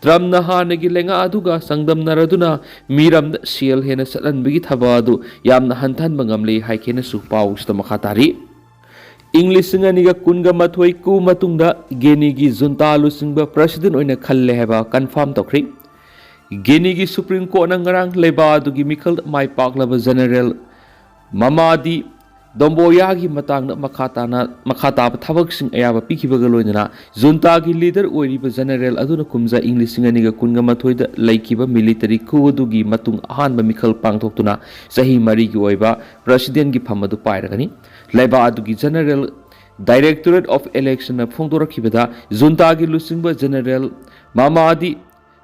ꯇ꯭ꯔꯝꯞꯅ ꯍꯥꯟꯅꯒꯤ ꯂꯩꯉꯥꯛ ꯑꯗꯨꯒ ꯆꯥꯡꯗꯝꯅꯔꯗꯨꯅ ꯃꯤꯔꯝꯗ ꯁꯦꯜ ꯍꯦꯟꯅ ꯆꯠꯍꯟꯕꯒꯤ ꯊꯕꯛ ꯑꯗꯨ ꯌꯥꯝꯅ ꯍꯟꯊꯍꯟꯕ ꯉꯝꯂꯦ ꯍꯥꯏꯈꯤꯅꯁꯨ ꯄꯥꯎꯁꯤꯗ ꯃꯈꯥ ꯇꯥꯔꯤ꯫ ꯏꯪ ꯂꯤꯁꯤꯡ ꯑꯅꯤꯒ ꯀꯨꯟꯒ ꯃꯥꯊꯣꯏ ꯀꯨ ꯃꯇꯨꯡꯗ ꯒꯦꯅꯤꯒꯤ ꯖꯨꯟꯇꯥ ꯂꯨꯆꯤꯡꯕ ꯄ꯭ꯔꯁꯤꯗꯦꯟ ꯑꯣꯏꯅ ꯈꯜꯂꯦ ꯍꯥꯏꯕ ꯀꯟꯐꯥꯔꯝ ꯇꯧꯈ꯭ꯔꯤ꯫ ꯒꯦꯅꯤꯒꯤ ꯁꯨꯄ꯭ꯔꯤꯝ ꯀꯣꯔꯠꯅ ꯉꯔꯥꯡ ꯂꯩꯕꯥꯛ ꯑꯗꯨꯒꯤ ꯃꯤꯈꯜꯗ ꯃꯥꯏ ꯄꯥꯛꯂꯕ ꯖꯦꯅꯔꯦꯜ ꯃꯃꯥꯗꯤ ꯗꯣꯝꯕꯣꯌꯥꯒꯤ ꯃꯇꯥꯡꯗ ꯃꯈꯥ ꯇꯥꯅ, ꯃꯈꯥ ꯇꯥꯕ ꯊꯕꯛꯁꯤꯡ ꯑꯌꯥꯕ ꯄꯤꯈꯤꯕꯒ ꯂꯣꯏꯅꯅ ꯖꯨꯟꯇꯥꯒꯤ ꯂꯤꯗꯔ ꯑꯣꯏꯔꯤꯕ ꯖꯦꯅꯔꯦꯜ ꯑꯗꯨꯅ ꯀꯨꯝꯖꯥ ꯏꯪ ꯂꯤꯁꯤꯡ ꯑꯅꯤꯒ ꯀꯨꯟꯒ ꯃꯥꯊꯣꯏꯗ ꯂꯩꯈꯤꯕ ꯃꯤꯂꯤꯇꯔꯤ coup ꯑꯗꯨꯒꯤ ꯃꯇꯨꯡ ꯑꯍꯥꯟꯕ ꯃꯤꯈꯜ ꯄꯥꯡꯊꯣꯛꯇꯨꯅ ꯆꯍꯤ ꯃꯔꯤꯒꯤ ꯑꯣꯏꯕ ꯄ꯭ꯔꯁꯤꯗꯦꯟꯒꯤ ꯐꯝ ꯑꯗꯨ ꯄꯥꯏꯔꯒꯅꯤ꯫ ꯂꯩꯕꯥꯛ ꯑꯗꯨꯒꯤ ꯖꯦꯅꯔꯦꯜ ꯗꯥꯏꯔꯦꯛꯇꯣꯔꯦꯠ ꯑꯣꯐ ꯏꯂꯦꯛꯁꯟꯅ ꯐꯣꯡꯗꯣꯔꯛꯈꯤꯕꯗ, ꯖꯨꯟꯇꯥꯒꯤ ꯂꯨꯆꯤꯡꯕ ꯖꯦꯅꯔꯦꯜ ꯃꯃꯥꯗꯤ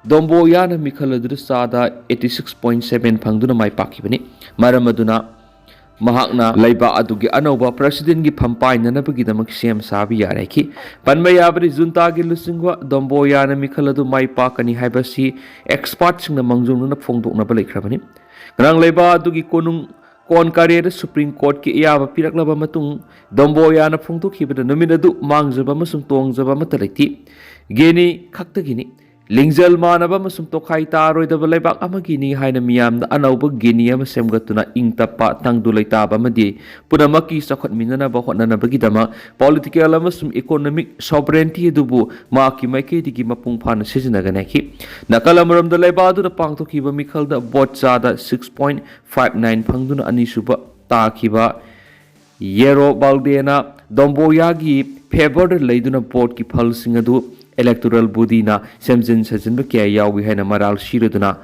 ꯗꯣꯝꯕꯣꯌꯥꯅ ꯃꯤꯈꯜ ꯑꯗꯨꯗ ꯆꯥꯗ eighty six point seven ꯐꯪꯗꯨꯅ ꯃꯥꯏ ꯄꯥꯛꯈꯤꯕꯅꯤ꯫ ꯃꯔꯝ ꯑꯗꯨꯅ ꯃꯍꯥꯛꯅ ꯂꯩꯕꯥꯛ ꯑꯗꯨꯒꯤ ꯑꯅꯧꯕ ꯄ꯭ꯔꯁꯤꯗꯦꯟꯒꯤ ꯐꯝ ꯄꯥꯏꯅꯅꯕꯒꯤꯗꯃꯛ ꯁꯦꯝ ꯁꯥꯕ ꯌꯥꯔꯦ ꯍꯥꯏꯈꯤ꯫ ꯄꯟꯕ ꯌꯥꯕꯗꯤ, ꯖꯨꯟꯇꯥꯒꯤ ꯂꯨꯆꯤꯡꯕ ꯗꯣꯝꯕꯣꯌꯥꯅ ꯃꯤꯈꯜ ꯑꯗꯨ ꯃꯥꯏ ꯄꯥꯛꯀꯅꯤ ꯍꯥꯏꯕꯁꯤ ꯑꯦꯛꯁꯄꯥꯔꯠꯁꯤꯡꯅ ꯃꯥꯡꯖꯧꯅꯅ ꯐꯣꯡꯗꯣꯛꯅꯕ ꯂꯩꯈ꯭ꯔꯕꯅꯤ꯫ ꯉꯔꯥꯡ ꯂꯩꯕꯥꯛ ꯑꯗꯨꯒꯤ ꯀꯣꯅꯨꯡ ꯀꯣꯟꯀꯥꯔꯦꯗ ꯁꯨꯄ꯭ꯔꯤꯝ ꯀꯣꯔꯠꯀꯤ ꯑꯌꯥꯕ ꯄꯤꯔꯛꯂꯕ ꯃꯇꯨꯡ, ꯗꯣꯝꯕꯣꯌꯥꯅ ꯐꯣꯡꯗꯣꯛꯈꯤꯕꯗ ꯅꯨꯃꯤꯠ ꯑꯗꯨ ꯃꯥꯡꯖꯕ ꯑꯃꯁꯨꯡ ꯇꯣꯡꯖꯕ ꯑꯃꯠꯇ ꯂꯩꯇꯦ꯫ ꯒꯤꯅꯤ ꯈꯛꯇꯒꯤꯅꯤ꯫ ꯂꯤꯡꯖꯦꯜ ꯃꯥꯟꯅꯕ ꯑꯃꯁꯨꯡ ꯇꯣꯈꯥꯏ ꯇꯥꯔꯣꯏꯗꯕ ꯂꯩꯕꯥꯛ ꯑꯃꯒꯤꯅꯤ ꯍꯥꯏꯅ ꯃꯤꯌꯥꯝꯅ ꯑꯅꯧꯕ ꯒꯤꯅꯤ ꯑꯃ ꯁꯦꯝꯒꯠꯇꯨꯅ ꯏꯪ ꯇꯞꯄ, ꯇꯪꯗꯨ ꯂꯩꯇꯥꯕ ꯑꯃꯗꯤ ꯄꯨꯝꯅꯃꯛꯀꯤ ꯆꯥꯎꯈꯠꯃꯤꯟꯅꯅꯕ ꯍꯣꯠꯅꯅꯕꯒꯤꯗꯃꯛ political ꯑꯃꯁꯨꯡ economic sovereignty ꯑꯗꯨꯕꯨ ꯃꯍꯥꯛꯀꯤ ꯃꯥꯏꯀꯩꯗꯒꯤ ꯃꯄꯨꯡ ꯐꯥꯅ ꯁꯤꯖꯤꯟꯅꯒꯅꯤ ꯍꯥꯏꯈꯤ꯫ ꯅꯥꯀꯜ ꯑꯃꯔꯣꯝꯗ ꯂꯩꯕꯥꯛ ꯑꯗꯨꯅ ꯄꯥꯡꯊꯣꯛꯈꯤꯕ ꯃꯤꯈꯜꯗ vote ꯆꯥꯗ six point five nine ꯐꯪꯗꯨꯅ ꯑꯅꯤꯁꯨꯕ ꯇꯥꯈꯤꯕ ꯌꯦꯔꯣ ꯕꯥꯜꯗꯦꯅ ꯗꯣꯝꯕꯣꯌꯥꯒꯤ favourꯗ ꯂꯩꯗꯨꯅ voteꯀꯤ ꯐꯜꯁꯤꯡ ꯑꯗꯨ electoral bodyꯅ ꯁꯦꯝꯖꯤꯟ ꯁꯥꯖꯤꯟꯕ ꯀꯌꯥ ꯌꯥꯎꯏ ꯍꯥꯏꯅ ꯃꯔꯥꯜ ꯁꯤꯔꯗꯨꯅ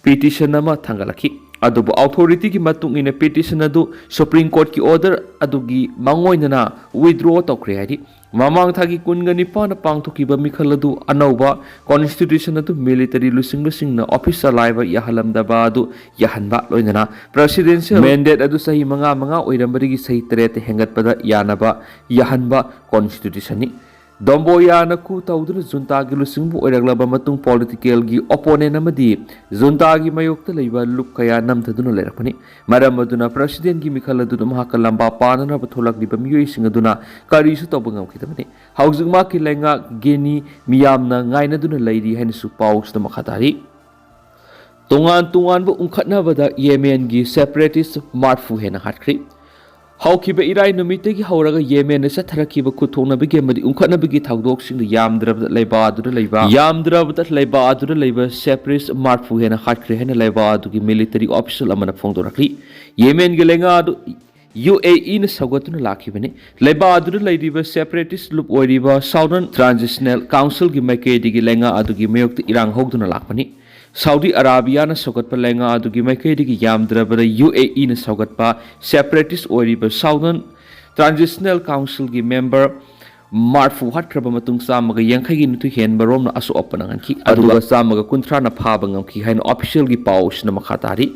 petition ꯑꯃ ꯊꯥꯡꯒꯠꯂꯛꯈꯤ꯫ ꯑꯗꯨꯕꯨ authorityꯒꯤ ꯃꯇꯨꯡ ꯏꯟꯅ petition ꯑꯗꯨ Supreme Courtꯀꯤ order ꯑꯗꯨꯒꯤ ꯃꯥꯡꯑꯣꯏꯅꯅ withdraw ꯇꯧꯈ꯭ꯔꯦ ꯍꯥꯏꯔꯤ꯫ ꯃꯃꯥꯡ ꯊꯥꯒꯤ ꯀꯨꯟꯒ ꯅꯤꯄꯥꯟꯗ ꯄꯥꯡꯊꯣꯛꯈꯤꯕ ꯃꯤꯈꯜ ꯑꯗꯨ ꯑꯅꯧꯕ constitution ꯑꯗꯨ military ꯂꯨꯆꯤꯡꯕꯁꯤꯡꯅ office ꯆꯂꯥꯏꯕ ꯌꯥꯍꯜꯂꯝꯗꯕ ꯑꯗꯨ ꯌꯥꯍꯟꯕ, ꯂꯣꯏꯅꯅ presidential mandate ꯑꯗꯨ ꯆꯍꯤ ꯃꯉꯥ ꯃꯉꯥ ꯑꯣꯏꯔꯝꯕꯗꯒꯤ ꯆꯍꯤ ꯇꯔꯦꯠꯇ ꯍꯦꯟꯒꯠꯄꯗ ꯌꯥꯅꯕ ꯌꯥꯍꯟꯕ constitutionꯅꯤ꯫ ꯗꯣꯝꯕꯣꯌꯥꯅ coup ꯇꯧꯗꯨꯅ ꯖꯨꯟꯇꯥꯒꯤ ꯂꯨꯆꯤꯡꯕ ꯑꯣꯏꯔꯛꯂꯕ ꯃꯇꯨꯡ politicalꯒꯤ opponent ꯑꯃꯗꯤ ꯖꯨꯟꯇꯥꯒꯤ ꯃꯥꯌꯣꯛꯇ ꯂꯩꯕ ꯂꯨꯞ ꯀꯌꯥ ꯅꯝꯊꯗꯨꯅ ꯂꯩꯔꯛꯄꯅꯤ꯫ ꯃꯔꯝ ꯑꯗꯨꯅ presidentꯒꯤ ꯃꯤꯈꯜ ꯑꯗꯨꯗ ꯃꯍꯥꯛꯀ ꯂꯝꯕꯥ ꯄꯥꯅꯅꯕ ꯊꯣꯛꯂꯛꯂꯤꯕ ꯃꯤꯑꯣꯏꯁꯤꯡ ꯑꯗꯨꯅ ꯀꯔꯤꯁꯨ ꯇꯧꯕ ꯉꯝꯈꯤꯗꯕꯅꯤ꯫ ꯍꯧꯖꯤꯛ ꯃꯍꯥꯛꯀꯤ ꯂꯩꯉꯥꯛ ꯒꯤꯅꯤ ꯃꯤꯌꯥꯝꯅ ꯉꯥꯏꯅꯗꯨꯅ ꯂꯩꯔꯤ ꯍꯥꯏꯅꯁꯨ ꯄꯥꯎꯁꯤꯗ ꯃꯈꯥ ꯇꯥꯔꯤ꯫ ꯇꯣꯉꯥꯟ ꯇꯣꯉꯥꯟꯕ ꯎꯪꯈꯠꯅꯕꯗ ꯌꯦꯃꯦꯟꯒꯤ separatist ꯃꯔꯐꯨ ꯍꯦꯟꯅ ꯍꯥꯠꯈ꯭ꯔꯤ꯫ ꯍꯧꯈꯤꯕ ꯏꯔꯥꯏ ꯅꯨꯃꯤꯠꯇꯒꯤ ꯍꯧꯔꯒ ꯌꯦꯃꯦꯟꯗ ꯆꯠꯊꯔꯛꯈꯤꯕ ꯈꯨꯠꯊꯣꯛꯅꯕꯒꯤ ꯑꯃꯗꯤ ꯎꯪꯈꯠꯅꯕꯒꯤ ꯊꯧꯗꯣꯛꯁꯤꯡꯗ ꯌꯥꯝꯗ꯭ꯔꯕꯗ ꯂꯩꯕꯥꯛ ꯑꯗꯨꯗ ꯂꯩꯕ ꯌꯥꯝꯗ꯭ꯔꯕꯗ ꯂꯩꯕꯥꯛ ꯑꯗꯨꯗ ꯂꯩꯕ separatist ꯃꯔꯐꯨ ꯍꯦꯟꯅ ꯍꯥꯠꯈ꯭ꯔꯦ ꯍꯥꯏꯅ ꯂꯩꯕꯥꯛ ꯑꯗꯨꯒꯤ military official ꯑꯃꯅ ꯐꯣꯡꯗꯣꯔꯛꯂꯤ꯫ ꯌꯦꯃꯦꯟꯒꯤ ꯂꯩꯉꯥꯛ ꯑꯗꯨ UAEꯅ ꯁꯧꯒꯠꯇꯨꯅ ꯂꯥꯛꯈꯤꯕꯅꯤ꯫ ꯂꯩꯕꯥꯛ ꯑꯗꯨꯗ ꯂꯩꯔꯤꯕ separatist ꯂꯨꯞ ꯑꯣꯏꯔꯤꯕ Southern Transitional Councilꯒꯤ ꯃꯥꯏꯀꯩꯗꯒꯤ ꯂꯩꯉꯥꯛ ꯑꯗꯨꯒꯤ ꯃꯥꯌꯣꯛꯇ ꯏꯔꯥꯡ ꯍꯧꯗꯨꯅ ꯂꯥꯛꯄꯅꯤ꯫ ꯁꯥꯎꯗꯤ ꯑꯔꯥꯕꯤꯌꯥꯅ ꯁꯧꯒꯠꯄ ꯂꯩꯉꯥꯛ ꯑꯗꯨꯒꯤ ꯃꯥꯏꯀꯩꯗꯒꯤ ꯌꯥꯝꯗ꯭ꯔꯕꯗ UAEꯅ ꯁꯧꯒꯠꯄ separatist ꯑꯣꯏꯔꯤꯕ Southern Transitional Councilꯒꯤ member ꯃꯔꯐꯨ ꯍꯥꯠꯈ꯭ꯔꯕ ꯃꯇꯨꯡ ꯆꯥꯝꯃꯒ ꯌꯥꯡꯈꯩꯒꯤ ꯅꯤꯊꯣꯏ ꯍꯦꯟꯕ ꯔꯣꯝꯅ ꯑꯁꯣꯛ ꯑꯄꯟ ꯅꯪꯍꯟꯈꯤ, ꯑꯗꯨꯒ ꯆꯥꯝꯃꯒ ꯀꯨꯟꯊ꯭ꯔꯥꯅ ꯐꯥꯕ ꯉꯝꯈꯤ ꯍꯥꯏꯅ officialꯒꯤ ꯄꯥꯎꯁꯤꯅ ꯃꯈꯥ ꯇꯥꯔꯤ꯫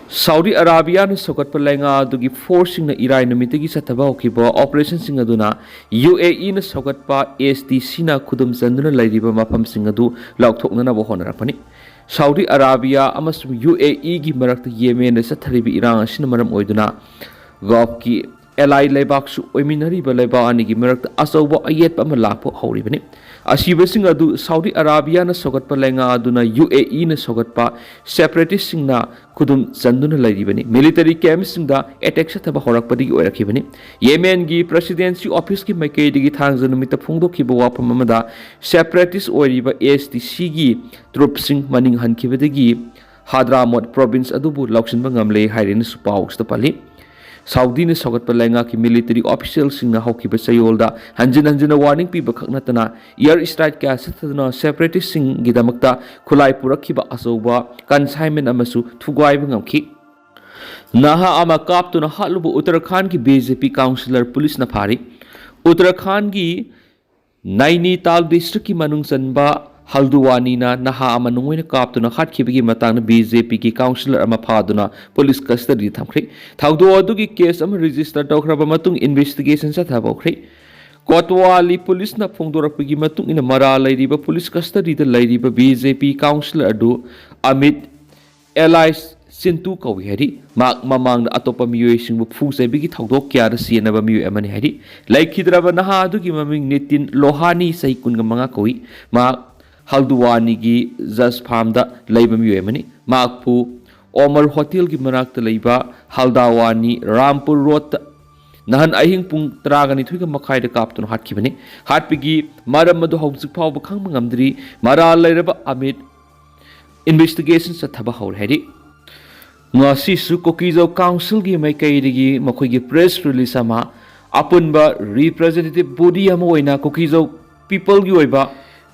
ꯁꯥꯎꯗꯤ ꯑꯔꯥꯕꯤꯌꯥꯅ ꯁꯧꯒꯠꯄ ꯂꯩꯉꯥꯛ ꯑꯗꯨꯒꯤ forceꯁꯤꯡꯅ ꯏꯔꯥꯏ ꯅꯨꯃꯤꯠꯇꯒꯤ ꯆꯠꯊꯕ ꯍꯧꯈꯤꯕ operationꯁꯤꯡ ꯑꯗꯨꯅ UAEꯅ ꯁꯧꯒꯠꯄ STCꯅ ꯈꯨꯗꯨꯝ ꯆꯟꯗꯨꯅ ꯂꯩꯔꯤꯕ ꯃꯐꯝꯁꯤꯡ ꯑꯗꯨ ꯂꯧꯊꯣꯛꯅꯅꯕ ꯍꯣꯠꯅꯔꯛꯄꯅꯤ꯫ ꯁꯥꯎꯗꯤ ꯑꯔꯥꯕꯤꯌꯥ ꯑꯃꯁꯨꯡ UAEꯒꯤ ꯃꯔꯛꯇ ꯌꯦꯃꯦꯟꯗ ꯆꯠꯊꯔꯤꯕ ꯏꯔꯥꯡ ꯑꯁꯤꯅ ꯃꯔꯝ ꯑꯣꯏꯗꯨꯅ Gulfꯀꯤ ꯑꯦꯂꯥꯏ ꯂꯩꯕꯥꯛꯁꯨ ꯑꯣꯏꯃꯤꯟꯅꯔꯤꯕ ꯂꯩꯕꯥꯛ ꯑꯅꯤꯒꯤ ꯃꯔꯛꯇ ꯑꯆꯧꯕ ꯑꯌꯦꯠꯄ ꯑꯃ ꯂꯥꯛꯄ ꯍꯧꯔꯤꯕꯅꯤ꯫ ꯑꯁꯤꯕꯁꯤꯡ ꯑꯗꯨ ꯁꯥꯎꯗꯤ ꯑꯔꯥꯕꯤꯌꯥꯅ ꯁꯧꯒꯠꯄ ꯂꯩꯉꯥꯛ ꯑꯗꯨꯅ ꯌꯨ ꯑꯦ ꯏꯅ ꯁꯧꯒꯠꯄ ꯁꯦꯄꯔꯦꯇꯤꯁꯁꯤꯡꯅ ꯈꯨꯗꯨꯝ ꯆꯟꯗꯨꯅ ꯂꯩꯔꯤꯕꯅꯤ꯫ ꯃꯤꯂꯤꯇꯔꯤ ꯀꯦꯝꯞꯁꯤꯡꯗ ꯑꯦꯇꯦꯛ ꯆꯠꯊꯕ ꯍꯧꯔꯛꯄꯗꯒꯤ ꯑꯣꯏꯔꯛꯈꯤꯕꯅꯤ꯫ ꯌꯦꯃꯦꯟꯒꯤ ꯄ꯭ꯔꯦꯁꯤꯗꯦꯟꯁꯤ ꯑꯣꯐꯤꯁꯀꯤ ꯃꯥꯏꯀꯩꯗꯒꯤ ꯊꯥꯡꯖ ꯅꯨꯃꯤꯠꯇ ꯐꯣꯡꯗꯣꯛꯈꯤꯕ ꯋꯥꯐꯝ ꯑꯃꯗ, ꯁꯦꯄꯔꯦꯇꯤꯁ ꯑꯣꯏꯔꯤꯕ ꯑꯦꯁ ꯇꯤ ꯁꯤꯒꯤ ꯇ꯭ꯔꯨꯞꯁꯤꯡ ꯃꯅꯤꯡ ꯍꯟꯈꯤꯕꯗꯒꯤ ꯍꯥꯗ꯭ꯔꯥꯃꯣꯠ ꯄ꯭ꯔꯣꯚꯤꯟꯁ ꯑꯗꯨꯕꯨ ꯂꯧꯁꯤꯟꯕ ꯉꯝꯂꯦ ꯍꯥꯏꯔꯦꯅꯁꯨ ꯄꯥꯎ ꯑꯁꯤꯗ ꯄꯜꯂꯤ꯫ ꯁꯥꯎꯗꯤꯅ ꯁꯧꯒꯠꯄ ꯂꯩꯉꯥꯛꯀꯤ ꯃꯤꯂꯤꯇꯔꯤ ꯑꯣꯐꯤꯁꯤꯌꯦꯜꯁꯤꯡꯅ ꯍꯧꯈꯤꯕ ꯆꯌꯣꯜꯗ ꯍꯟꯖꯤꯟ ꯍꯟꯖꯤꯟꯅ ꯋꯥꯔꯅꯤꯡ ꯄꯤꯕ ꯈꯛ ꯅꯠꯇꯅ, ꯏꯌꯔ ꯁ꯭ꯇ꯭ꯔꯥꯏꯛ ꯀꯌꯥ ꯆꯠꯊꯗꯨꯅ ꯁꯦꯄꯔꯦꯇꯤꯁꯁꯤꯡꯒꯤꯗꯃꯛꯇ ꯈꯨꯠꯂꯥꯏ ꯄꯨꯔꯛꯈꯤꯕ ꯑꯆꯧꯕ ꯀꯟꯁꯥꯏꯟꯃꯦꯟ ꯑꯃꯁꯨ ꯊꯨꯒꯥꯏꯕ ꯉꯝꯈꯤ꯫ ꯅꯍꯥ ꯑꯃ ꯀꯥꯞꯇꯨꯅ ꯍꯥꯠꯂꯨꯕ ꯎꯠꯇꯔꯈꯥꯟꯒꯤ ꯕꯤ ꯖꯦ ꯄꯤ ꯀꯥꯎꯟꯁꯤꯂꯔ ꯄꯨꯂꯤꯁꯅ ꯐꯥꯔꯤ꯫ ꯎꯠꯇꯔꯈꯥꯟꯒꯤ ꯅꯥꯏꯅꯤꯇꯥꯜ ꯗꯤꯁꯇ꯭ꯔꯤꯛꯀꯤ ꯃꯅꯨꯡ ꯆꯟꯕ ꯍꯜꯗꯨꯋꯥꯅꯤꯅ ꯅꯍꯥ ꯑꯃ ꯅꯨꯡ ꯑꯣꯏꯅ ꯀꯥꯞꯇꯨꯅ ꯍꯥꯠꯈꯤꯕꯒꯤ ꯃꯇꯥꯡꯗ ꯕꯤ ꯖꯦ ꯄꯤꯒꯤ ꯀꯥꯎꯟꯁꯤꯂꯔ ꯑꯃ ꯐꯥꯗꯨꯅ ꯄꯨꯂꯤꯁ ꯀꯁꯇꯗꯤꯗ ꯊꯝꯈ꯭ꯔꯦ꯫ ꯊꯧꯗꯣꯛ ꯑꯗꯨꯒꯤ ꯀꯦꯁ ꯑꯃ ꯔꯦꯖꯤꯁꯇꯔ ꯇꯧꯈ꯭ꯔꯕ ꯃꯇꯨꯡ ꯏꯟꯚꯦꯁꯇꯤꯒꯦꯁꯟ ꯆꯠꯊꯕ ꯍꯧꯈ꯭ꯔꯦ꯫ ꯀꯣꯇꯋꯥꯂꯤ ꯄꯨꯂꯤꯁꯅ ꯐꯣꯡꯗꯣꯔꯛꯄꯒꯤ ꯃꯇꯨꯡ ꯏꯟꯅ, ꯃꯔꯥꯜ ꯂꯩꯔꯤꯕ ꯄꯨꯂꯤꯁ ꯀꯁꯇꯗꯤꯗ ꯂꯩꯔꯤꯕ ꯕꯤ ꯖꯦ ꯄꯤ ꯀꯥꯎꯟꯁꯤꯂꯔ ꯑꯗꯨ ꯑꯃꯤꯠ ꯑꯦꯂꯥꯏꯁ ꯆꯤꯟꯇꯨ ꯀꯧꯏ ꯍꯥꯏꯔꯤ꯫ ꯃꯍꯥꯛ ꯃꯃꯥꯡꯗ ꯑꯇꯣꯞꯄ ꯃꯤꯑꯣꯏꯁꯤꯡꯕꯨ ꯐꯨ ꯆꯩꯕꯒꯤ ꯊꯧꯗꯣꯛ ꯀꯌꯥꯗ ꯆꯦꯟꯅꯕ ꯃꯤꯑꯣꯏ ꯑꯃꯅꯤ ꯍꯥꯏꯔꯤ꯫ ꯂꯩꯈꯤꯗ꯭ꯔꯕ ꯅꯍꯥ ꯑꯗꯨꯒꯤ ꯃꯃꯤꯡ ꯅꯤꯇꯤꯟ ꯂꯣꯍꯥꯅꯤ, ꯆꯍꯤ ꯀꯨꯟꯒ ꯃꯉꯥ ꯀꯧꯏ꯫ ꯃꯍꯥꯛ ꯍꯜꯗꯨꯋꯥꯅꯤꯒꯤ ꯖꯁ ꯐꯥꯔꯝꯗ ꯂꯩꯕ ꯃꯤꯑꯣꯏ ꯑꯃꯅꯤ꯫ ꯃꯍꯥꯛꯄꯨ ꯑꯣꯃꯔ ꯍꯣꯇꯦꯜꯒꯤ ꯃꯅꯥꯛꯇ ꯂꯩꯕ ꯍꯜꯗꯥꯋꯥꯅꯤ ꯔꯥꯝꯄꯨꯔ ꯔꯣꯗꯇ ꯅꯍꯥꯟ ꯑꯍꯤꯡ ꯄꯨꯡ ꯇꯔꯥꯒ ꯅꯤꯊꯣꯏꯒ ꯃꯈꯥꯏꯗ ꯀꯥꯞꯇꯨꯅ ꯍꯥꯠꯈꯤꯕꯅꯤ꯫ ꯍꯥꯠꯄꯒꯤ ꯃꯔꯝ ꯑꯗꯨ ꯍꯧꯖꯤꯛ ꯐꯥꯎꯕ ꯈꯪꯕ ꯉꯝꯗ꯭ꯔꯤ꯫ ꯃꯔꯥꯜ ꯂꯩꯔꯕ ꯑꯃꯤꯠ ꯏꯟꯚꯦꯁꯇꯤꯒꯦꯁꯟ ꯆꯠꯊꯕ ꯍꯧꯔꯦ ꯍꯥꯏꯔꯤ꯫ ꯉꯁꯤꯁꯨ ꯀꯨꯀꯤꯖꯧ ꯀꯥꯎꯟꯁꯤꯜꯒꯤ ꯃꯥꯏꯀꯩꯗꯒꯤ ꯃꯈꯣꯏꯒꯤ ꯄ꯭ꯔꯦꯁ ꯔꯤꯂꯤꯁ ꯑꯃ, ꯑꯄꯨꯟꯕ ꯔꯤꯄ꯭ꯔꯖꯦꯟꯇꯦꯇꯤꯚ ꯕꯣꯗꯤ ꯑꯃ ꯑꯣꯏꯅ ꯀꯨꯀꯤꯖꯧ ꯄꯤꯄꯜꯒꯤ ꯑꯣꯏꯕ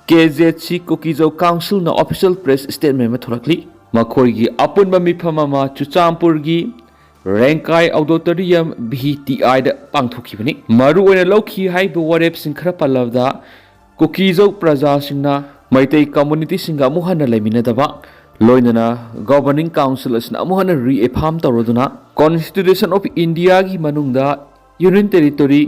ꯀꯦ ꯖꯦꯠ ꯁꯤ ꯀꯨꯀꯤꯖꯧ ꯀꯥꯎꯟꯁꯤꯜꯅ ꯑꯣꯐꯤꯁꯤꯌꯦꯜ ꯄ꯭ꯔꯦꯁ ꯁ꯭ꯇꯦꯠꯃꯦꯟ ꯑꯃ ꯊꯣꯔꯛꯂꯤ꯫ ꯃꯈꯣꯏꯒꯤ ꯑꯄꯨꯟꯕ ꯃꯤꯐꯝ ꯑꯃ ꯆꯨꯔꯆꯥꯟꯄꯨꯔꯒꯤ ꯔꯦꯡꯀꯥꯏ ꯑꯣꯗꯤꯇꯣꯔꯤꯌꯝ ꯚꯤ ꯇꯤ ꯑꯥꯏꯗ ꯄꯥꯡꯊꯣꯛꯈꯤꯕꯅꯤ꯫ ꯃꯔꯨ ꯑꯣꯏꯅ ꯂꯧꯈꯤ ꯍꯥꯏꯕ ꯋꯥꯔꯦꯞꯁꯤꯡ ꯈꯔ ꯄꯜꯂꯕꯗ, ꯀꯨꯀꯤꯖꯧ ꯄ꯭ꯔꯖꯥꯁꯤꯡꯅ ꯃꯩꯇꯩ ꯀꯝꯃꯨꯅꯤꯇꯤꯁꯤꯡꯒ ꯑꯃꯨꯛ ꯍꯟꯅ ꯂꯩꯃꯤꯟꯅꯗꯕ, ꯂꯣꯏꯅꯅ ꯒꯣꯚꯔꯅꯤꯡ ꯀꯥꯎꯟꯁꯤꯜ ꯑꯁꯤꯅ ꯑꯃꯨꯛ ꯍꯟꯅ ꯔꯤꯑꯦꯐꯥꯔꯝ ꯇꯧꯔꯗꯨꯅ, ꯀꯣꯟꯁꯇꯤꯇ꯭ꯌꯨꯁꯟ ꯑꯣꯐ ꯏꯟꯗꯤꯌꯥꯒꯤ ꯃꯅꯨꯡꯗ ꯌꯨꯅꯤꯌꯟ ꯇꯦꯔꯤꯇꯣꯔꯤ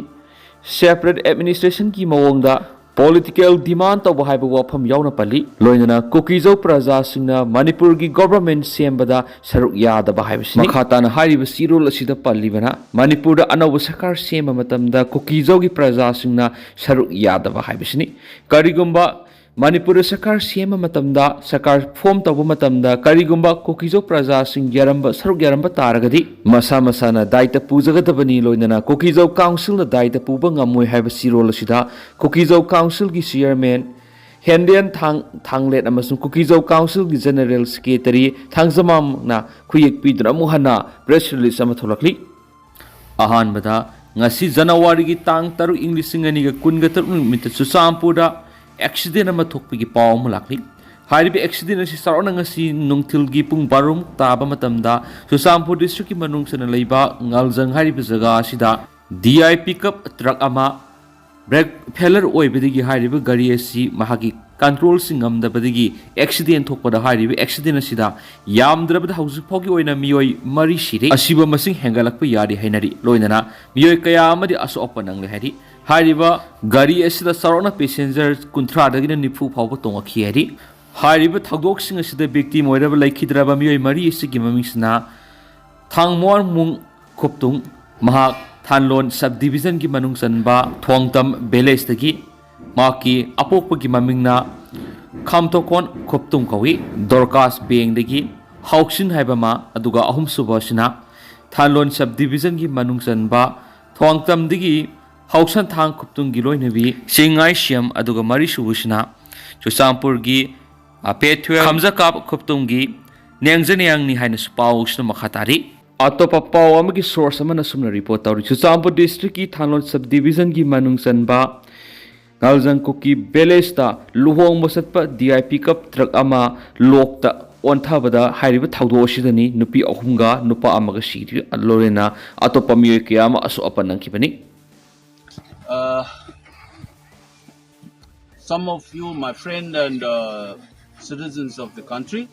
ꯁꯦꯄꯔꯦꯠ ꯑꯦꯗꯃꯤꯅꯤꯁꯇ꯭ꯔꯦꯁꯟꯒꯤ ꯃꯑꯣꯡꯗ ꯄꯣꯂꯤꯇꯤꯀꯦꯜ ꯗꯤꯃꯥꯟ ꯇꯧꯕ ꯍꯥꯏꯕ ꯋꯥꯐꯝ ꯌꯥꯎꯅ ꯄꯜꯂꯤ꯫ ꯂꯣꯏꯅꯅ ꯀꯨꯀꯤꯖꯧ ꯄ꯭ꯔꯖꯥꯁꯤꯡꯅ ꯃꯅꯤꯄꯨꯔꯒꯤ ꯒꯣꯚꯔꯟꯃꯦꯟꯠ ꯁꯦꯝꯕꯗ ꯁꯔꯨꯛ ꯌꯥꯗꯕ ꯍꯥꯏꯕꯁꯤꯅꯤ꯫ ꯃꯈꯥ ꯇꯥꯅ ꯍꯥꯏꯔꯤꯕ ꯆꯦꯔꯣꯜ ꯑꯁꯤꯗ ꯄꯜꯂꯤꯕꯅ ꯃꯅꯤꯄꯨꯔꯗ ꯑꯅꯧꯕ ꯁꯔꯀꯥꯔ ꯁꯦꯝꯕ ꯃꯇꯝꯗ ꯀꯨꯀꯤꯖꯧꯒꯤ ꯄ꯭ꯔꯖꯥꯁꯤꯡꯅ ꯁꯔꯨꯛ ꯌꯥꯗꯕ ꯍꯥꯏꯕꯁꯤꯅꯤ꯫ ꯀꯔꯤꯒꯨꯝꯕ ꯃꯅꯤꯄꯨꯔꯗ ꯁꯔꯀꯥꯔ ꯁꯦꯝꯕ ꯃꯇꯝꯗ, ꯁꯔꯀꯥꯔ ꯐꯣꯔꯝ ꯇꯧꯕ ꯃꯇꯝꯗ ꯀꯔꯤꯒꯨꯝꯕ ꯀꯨꯀꯤꯖꯧ ꯄ꯭ꯔꯖꯥꯁꯤꯡ ꯌꯥꯔꯝꯕ, ꯁꯔꯨꯛ ꯌꯥꯔꯝꯕ ꯇꯥꯔꯒꯗꯤ ꯃꯁꯥ ꯃꯁꯥꯅ ꯗꯥꯏꯇ ꯄꯨꯖꯒꯗꯕꯅꯤ꯫ ꯂꯣꯏꯅꯅ ꯀꯨꯀꯤꯖꯧ ꯀꯥꯎꯟꯁꯤꯜꯅ ꯗꯥꯏꯇ ꯄꯨꯕ ꯉꯝꯃꯣꯏ ꯍꯥꯏꯕ ꯆꯦꯔꯣꯜ ꯑꯁꯤꯗ ꯀꯨꯀꯤꯖꯧ ꯀꯥꯎꯟꯁꯤꯜꯒꯤ ꯆꯤꯌꯔꯃꯦꯟ ꯍꯦꯟꯗꯦꯟ ꯊꯥꯡ-, ꯊꯥꯡꯂꯦꯠ ꯑꯃꯁꯨꯡ ꯀꯨꯀꯤꯖꯧ ꯀꯥꯎꯟꯁꯤꯜꯒꯤ ꯖꯦꯅꯔꯦꯜ ꯁꯦꯀ꯭ꯔꯦꯇꯔꯤ ꯊꯥꯡꯖꯃꯥꯝꯅ ꯈꯨꯌꯦꯛ ꯄꯤꯗꯨꯅ ꯑꯃꯨꯛ ꯍꯟꯅ ꯄ꯭ꯔꯦꯁ ꯔꯤꯂꯤꯖ ꯑꯃ ꯊꯣꯛꯂꯛꯂꯤ꯫ ꯑꯍꯥꯟꯕꯗ, ꯉꯁꯤ ꯖꯅꯋꯥꯔꯤꯒꯤ ꯇꯥꯡ ꯇꯔꯨꯛ, ꯏꯪ ꯂꯤꯁꯤꯡ ꯑꯅꯤꯒ ꯀꯨꯟꯒ ꯇꯔꯨꯛ ꯅꯨꯃꯤꯠꯇ ꯆꯨꯔꯆꯥꯟꯄꯨꯔꯗ ꯑꯦꯛꯁꯤꯗꯦꯟ ꯑꯃ ꯊꯣꯛꯄꯒꯤ ꯄꯥꯎ ꯑꯃ ꯂꯥꯛꯂꯤ꯫ ꯍꯥꯏꯔꯤꯕ ꯑꯦꯛꯁꯤꯗꯦꯟ ꯑꯁꯤ ꯆꯥꯎꯔꯥꯛꯅ ꯉꯁꯤ ꯅꯨꯡꯊꯤꯜꯒꯤ ꯄꯨꯡ ꯕꯥꯔꯣ ꯃꯨꯛ ꯇꯥꯕ ꯃꯇꯝꯗ ꯆꯨꯔꯆꯥꯟꯄꯨꯔ ꯗꯤꯁꯇ꯭ꯔꯤꯛꯀꯤ ꯃꯅꯨꯡ ꯆꯟꯅ ꯂꯩꯕ ꯉꯥꯜꯖꯪ ꯍꯥꯏꯔꯤꯕ ꯖꯒꯥ ꯑꯁꯤꯗ ꯗꯤ ꯑꯥꯏ ꯄꯤꯀꯞ ꯇ꯭ꯔꯛ ꯑꯃ ꯕ꯭ꯔꯦꯛ ꯐꯦꯂꯔ ꯑꯣꯏꯕꯗꯒꯤ ꯍꯥꯏꯔꯤꯕ ꯒꯥꯔꯤ ꯑꯁꯤ ꯃꯍꯥꯛꯀꯤ ꯀꯟꯇ꯭ꯔꯣꯜꯁꯤꯡ ꯉꯝꯗꯕꯗꯒꯤ ꯑꯦꯛꯁꯤꯗꯦꯟ ꯊꯣꯛꯄꯗ ꯍꯥꯏꯔꯤꯕ ꯑꯦꯛꯁꯤꯗꯦꯟ ꯑꯁꯤꯗ ꯌꯥꯝꯗ꯭ꯔꯕꯗ ꯍꯧꯖꯤꯛ ꯐꯥꯎꯒꯤ ꯑꯣꯏꯅ ꯃꯤꯑꯣꯏ ꯃꯔꯤ ꯁꯤꯔꯦ꯫ ꯑꯁꯤꯕ ꯃꯁꯤꯡ ꯍꯦꯟꯒꯠꯂꯛꯄ ꯌꯥꯔꯤ ꯍꯥꯏꯅꯔꯤ꯫ ꯂꯣꯏꯅꯅ ꯃꯤꯑꯣꯏ ꯀꯌꯥ ꯑꯃꯗꯤ ꯑꯁꯣꯛ ꯑꯄꯟ ꯅꯪꯂꯦ ꯍꯥꯏꯔꯤ꯫ ꯍꯥꯏꯔꯤꯕ ꯒꯥꯔꯤ ꯑꯁꯤꯗ ꯆꯥꯎꯔꯥꯛꯅ ꯄꯦꯁꯦꯟꯖꯔ ꯀꯨꯟꯊ꯭ꯔꯥꯗꯒꯤꯅ ꯅꯤꯐꯨ ꯐꯥꯎꯕ ꯇꯣꯡꯉꯛꯈꯤ ꯍꯥꯏꯔꯤ꯫ ꯍꯥꯏꯔꯤꯕ ꯊꯧꯗꯣꯛꯁꯤꯡ ꯑꯁꯤꯗ ꯚꯤꯛꯇꯤꯝ ꯑꯣꯏꯔꯕ ꯂꯩꯈꯤꯗ꯭ꯔꯕ ꯃꯤꯑꯣꯏ ꯃꯔꯤ ꯑꯁꯤꯒꯤ ꯃꯃꯤꯡꯁꯤꯅ ꯊꯥꯡꯃꯣꯔꯃꯨꯡ ꯈꯨꯞꯇꯨꯡ, ꯃꯍꯥꯛ ꯊꯥꯟꯂꯣꯟ ꯁꯕ ꯗꯤꯕꯤꯖꯟꯒꯤ ꯃꯅꯨꯡ ꯆꯟꯕ ꯊꯣꯡꯇꯝ ꯚꯤꯂꯦꯖꯇꯒꯤ, ꯃꯍꯥꯛꯀꯤ ꯑꯄꯣꯛꯄꯒꯤ ꯃꯃꯤꯡꯅ ꯈꯥꯝꯇꯣꯀꯣꯟ ꯈꯨꯞꯇꯨꯡ ꯀꯧꯏ꯫ ꯗꯣꯔꯀꯥꯁ ꯕꯦꯡꯗꯒꯤ ꯍꯥꯎꯁꯤꯟ ꯍꯥꯏꯕ ꯑꯃ, ꯑꯗꯨꯒ ꯑꯍꯨꯝꯁꯨꯕ ꯑꯁꯤꯅ ꯊꯥꯟꯂꯣꯟ ꯁꯕ ꯗꯤꯕꯤꯖꯟꯒꯤ ꯃꯅꯨꯡ ꯆꯟꯕ ꯊꯣꯡꯇꯝꯗꯒꯤ ꯍꯥꯎꯁꯟꯊꯥꯡ ꯈꯨꯞꯇꯨꯡꯒꯤ ꯂꯣꯏꯅꯕꯤ ꯆꯤꯡꯉꯥꯏꯁꯤꯌꯝ, ꯑꯗꯨꯒ ꯃꯔꯤꯁꯨꯕꯁꯤꯅ ꯆꯨꯔꯆꯥꯟꯄꯨꯔꯒꯤ, ꯑ, ꯄꯦ ꯇꯨꯌꯦꯜꯐ ꯈꯝꯖꯀꯥꯞ ꯈꯨꯞꯇꯨꯡꯒꯤ ꯅꯦꯡꯖꯅꯦꯡꯅꯤ ꯍꯥꯏꯅꯁꯨ ꯄꯥꯎꯁꯤꯅ ꯃꯈꯥ ꯇꯥꯔꯤ꯫ ꯑꯇꯣꯞꯄ ꯄꯥꯎ ꯑꯃꯒꯤ ꯁꯣꯔꯁ ꯑꯃꯅ ꯑꯁꯨꯝꯅ ꯔꯤꯄꯣꯔꯠ ꯇꯧꯔꯤ, ꯆꯨꯔꯆꯥꯟꯄꯨꯔ ꯗꯤꯁꯇ꯭ꯔꯤꯛꯀꯤ ꯊꯥꯡꯂꯣꯟ ꯁꯕ ꯗꯤꯕꯤꯖꯟꯒꯤ ꯃꯅꯨꯡ ꯆꯟꯕ ꯉꯥꯜꯖꯪ ꯀꯨꯀꯤ ꯚꯤꯂꯦꯖꯇ ꯂꯨꯍꯣꯡꯕ ꯆꯠꯄ ꯗꯤ ꯑꯥꯏ ꯄꯤꯀꯞ ꯇ꯭ꯔꯛ ꯑꯃ ꯂꯣꯛꯇ ꯑꯣꯟꯊꯕꯗ ꯍꯥꯏꯔꯤꯕ ꯊꯧꯗꯣꯛ ꯑꯁꯤꯗꯅꯤ ꯅꯨꯄꯤ ꯑꯍꯨꯝꯒ ꯅꯨꯄꯥ ꯑꯃꯒ ꯁꯤꯔꯤ꯫ ꯂꯣꯏꯅꯅ ꯑꯇꯣꯞꯄ ꯃꯤꯑꯣꯏ ꯀꯌꯥ ꯑꯃ ꯑꯁꯣꯛ ꯑꯄꯟ ꯅꯪꯈꯤꯕꯅꯤ꯫ Uh, some of you, my friend and uh, citizens of the country,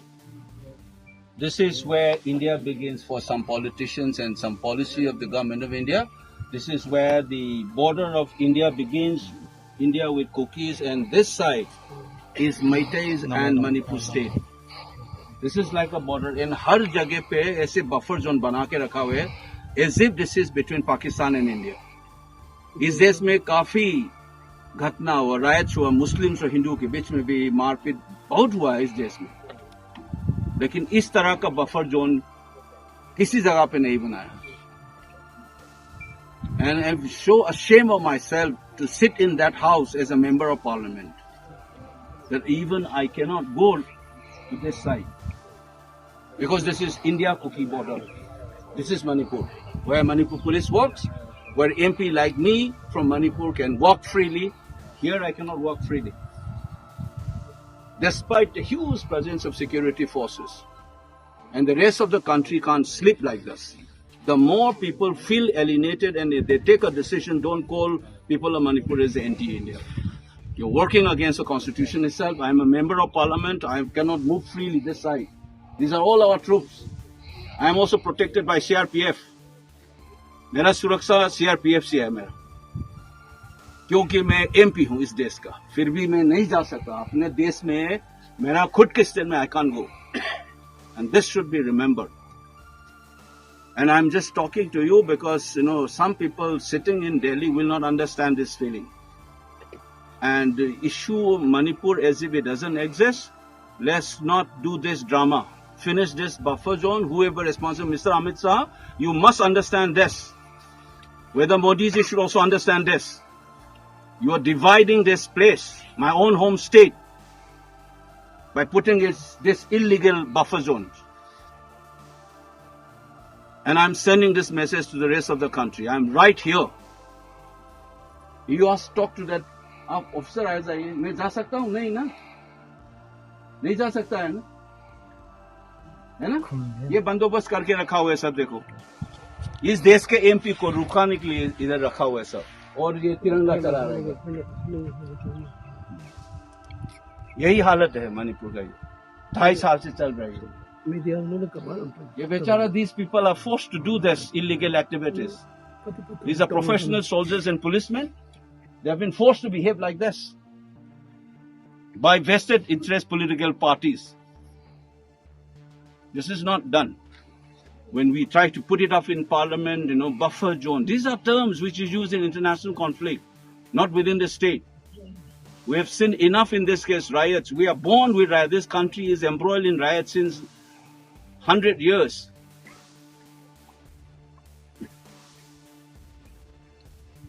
this is where India begins for some politicians and some policy of the government of India. This is where the border of India begins India with Kukis, and this side is Meiteis and Manipur state. This is like a border. And हर जगह पे ऐसे buffer zone बना के रखा हुआ है, as if this is between Pakistan and India. इस देश में काफी घटना हुआ, राइट्स हुआ, मुस्लिम्स और हिंदुओं के बीच में भी मारपीट बहुत हुआ है इस देश में, लेकिन इस तरह का बफर जोन किसी जगह पे नहीं बनाया. And I'm so ashamed of myself to sit in that house as a member of parliament, that even I cannot go to this side because this is India Kuki border. This is Manipur, where Manipur police works, where M P like me from Manipur can walk freely. Here I cannot walk freely, despite the huge presence of security forces. And the rest of the country can't sleep like this. The more people feel alienated and if they take a decision, don't call people of Manipur as anti-India. You're working against the constitution itself. I'm a member of parliament. I cannot move freely this side. These are all our troops. I am also protected by C R P F. मेरा सुरक्षा CRPF से है मेरा, क्योंकि मैं MP हूं इस देश का, फिर भी मैं नहीं जा सकता अपने देश में. मेरा खुद के स्टेट में I can't go. And this should be remembered. And I'm just talking to you because, you know, some people sitting in Delhi will not understand this feeling. And issue Manipur as if it doesn't exist. Let's not do this drama. Finish this buffer zone. Whoever responsible, Mister Amit Shah, you must understand this. Whether Modi ji should also understand this. You are dividing this place, my own home state, by putting this illegal buffer zones. And I'm sending this message to the rest of the country. I'm right here. You ask, talk to that. आप officer आ जाइए. मैं जा सकता हूं? नहीं ना, नहीं जा सकता है ना, है ना? ये बंदोबस्त करके रखा हुआ है सब. देखो, इस देश के एमपी को रुकाने के लिए इधर रखा हुआ है सब, और ये तिरंगा चला रहे हैं. यही हालत है मणिपुर का, ये ढाई साल से चल रही है. ये बेचारा, these people are forced to do this illegal activities. These are professional soldiers and policemen. They have been forced to behave like this by vested interest political parties. This is not done. When we try to put it up in parliament, you know, buffer zone, these are terms which is used in international conflict, not within the state. We have seen enough in this case, riots. We are born with riots. This country is embroiled in riots since hundred years.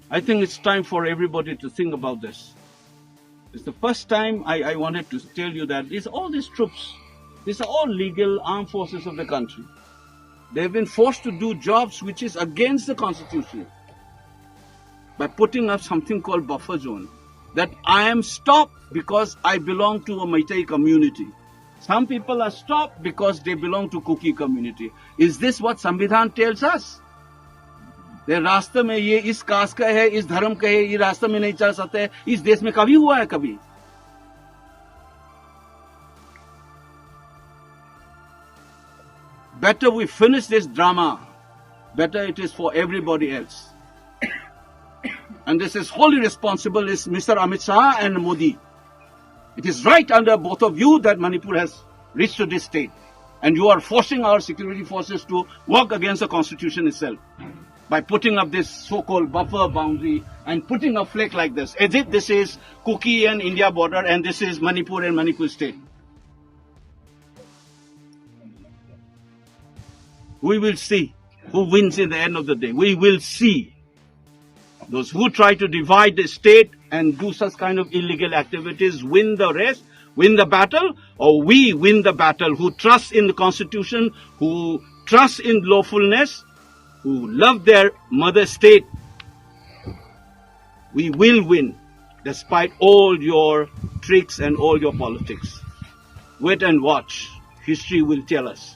I think it's time for everybody to think about this. It's the first time I, I wanted to tell you that these, all these troops, these are all legal armed forces of the country. They've been forced to do jobs which is against the constitution by putting up something called buffer zone. That I am stopped because I belong to a Meitei community. Some people are stopped because they belong to Kuki community. Is this what Sambidhan tells us? ये रास्ते में ये इस cast का है, इस धर्म का है, ये रास्ते में नहीं चल सकते, इस देश में कभी हुआ है? कभी? Better we finish this drama. Better it is for everybody else. And this is wholly responsible is Mister Amit Shah and Modi. It is right under both of you that Manipur has reached to this state. And you are forcing our security forces to work against the constitution itself by putting up this so-called buffer boundary and putting a flag like this, as if this is Kuki and India border and this is Manipur and Manipur state. We will see who wins in the end of the day. We will see. Those who try to divide the state and do such kind of illegal activities win the race, win the battle, or we win the battle who trust in the constitution, who trust in lawfulness, who love their mother state. We will win despite all your tricks and all your politics. Wait and watch. History will tell us.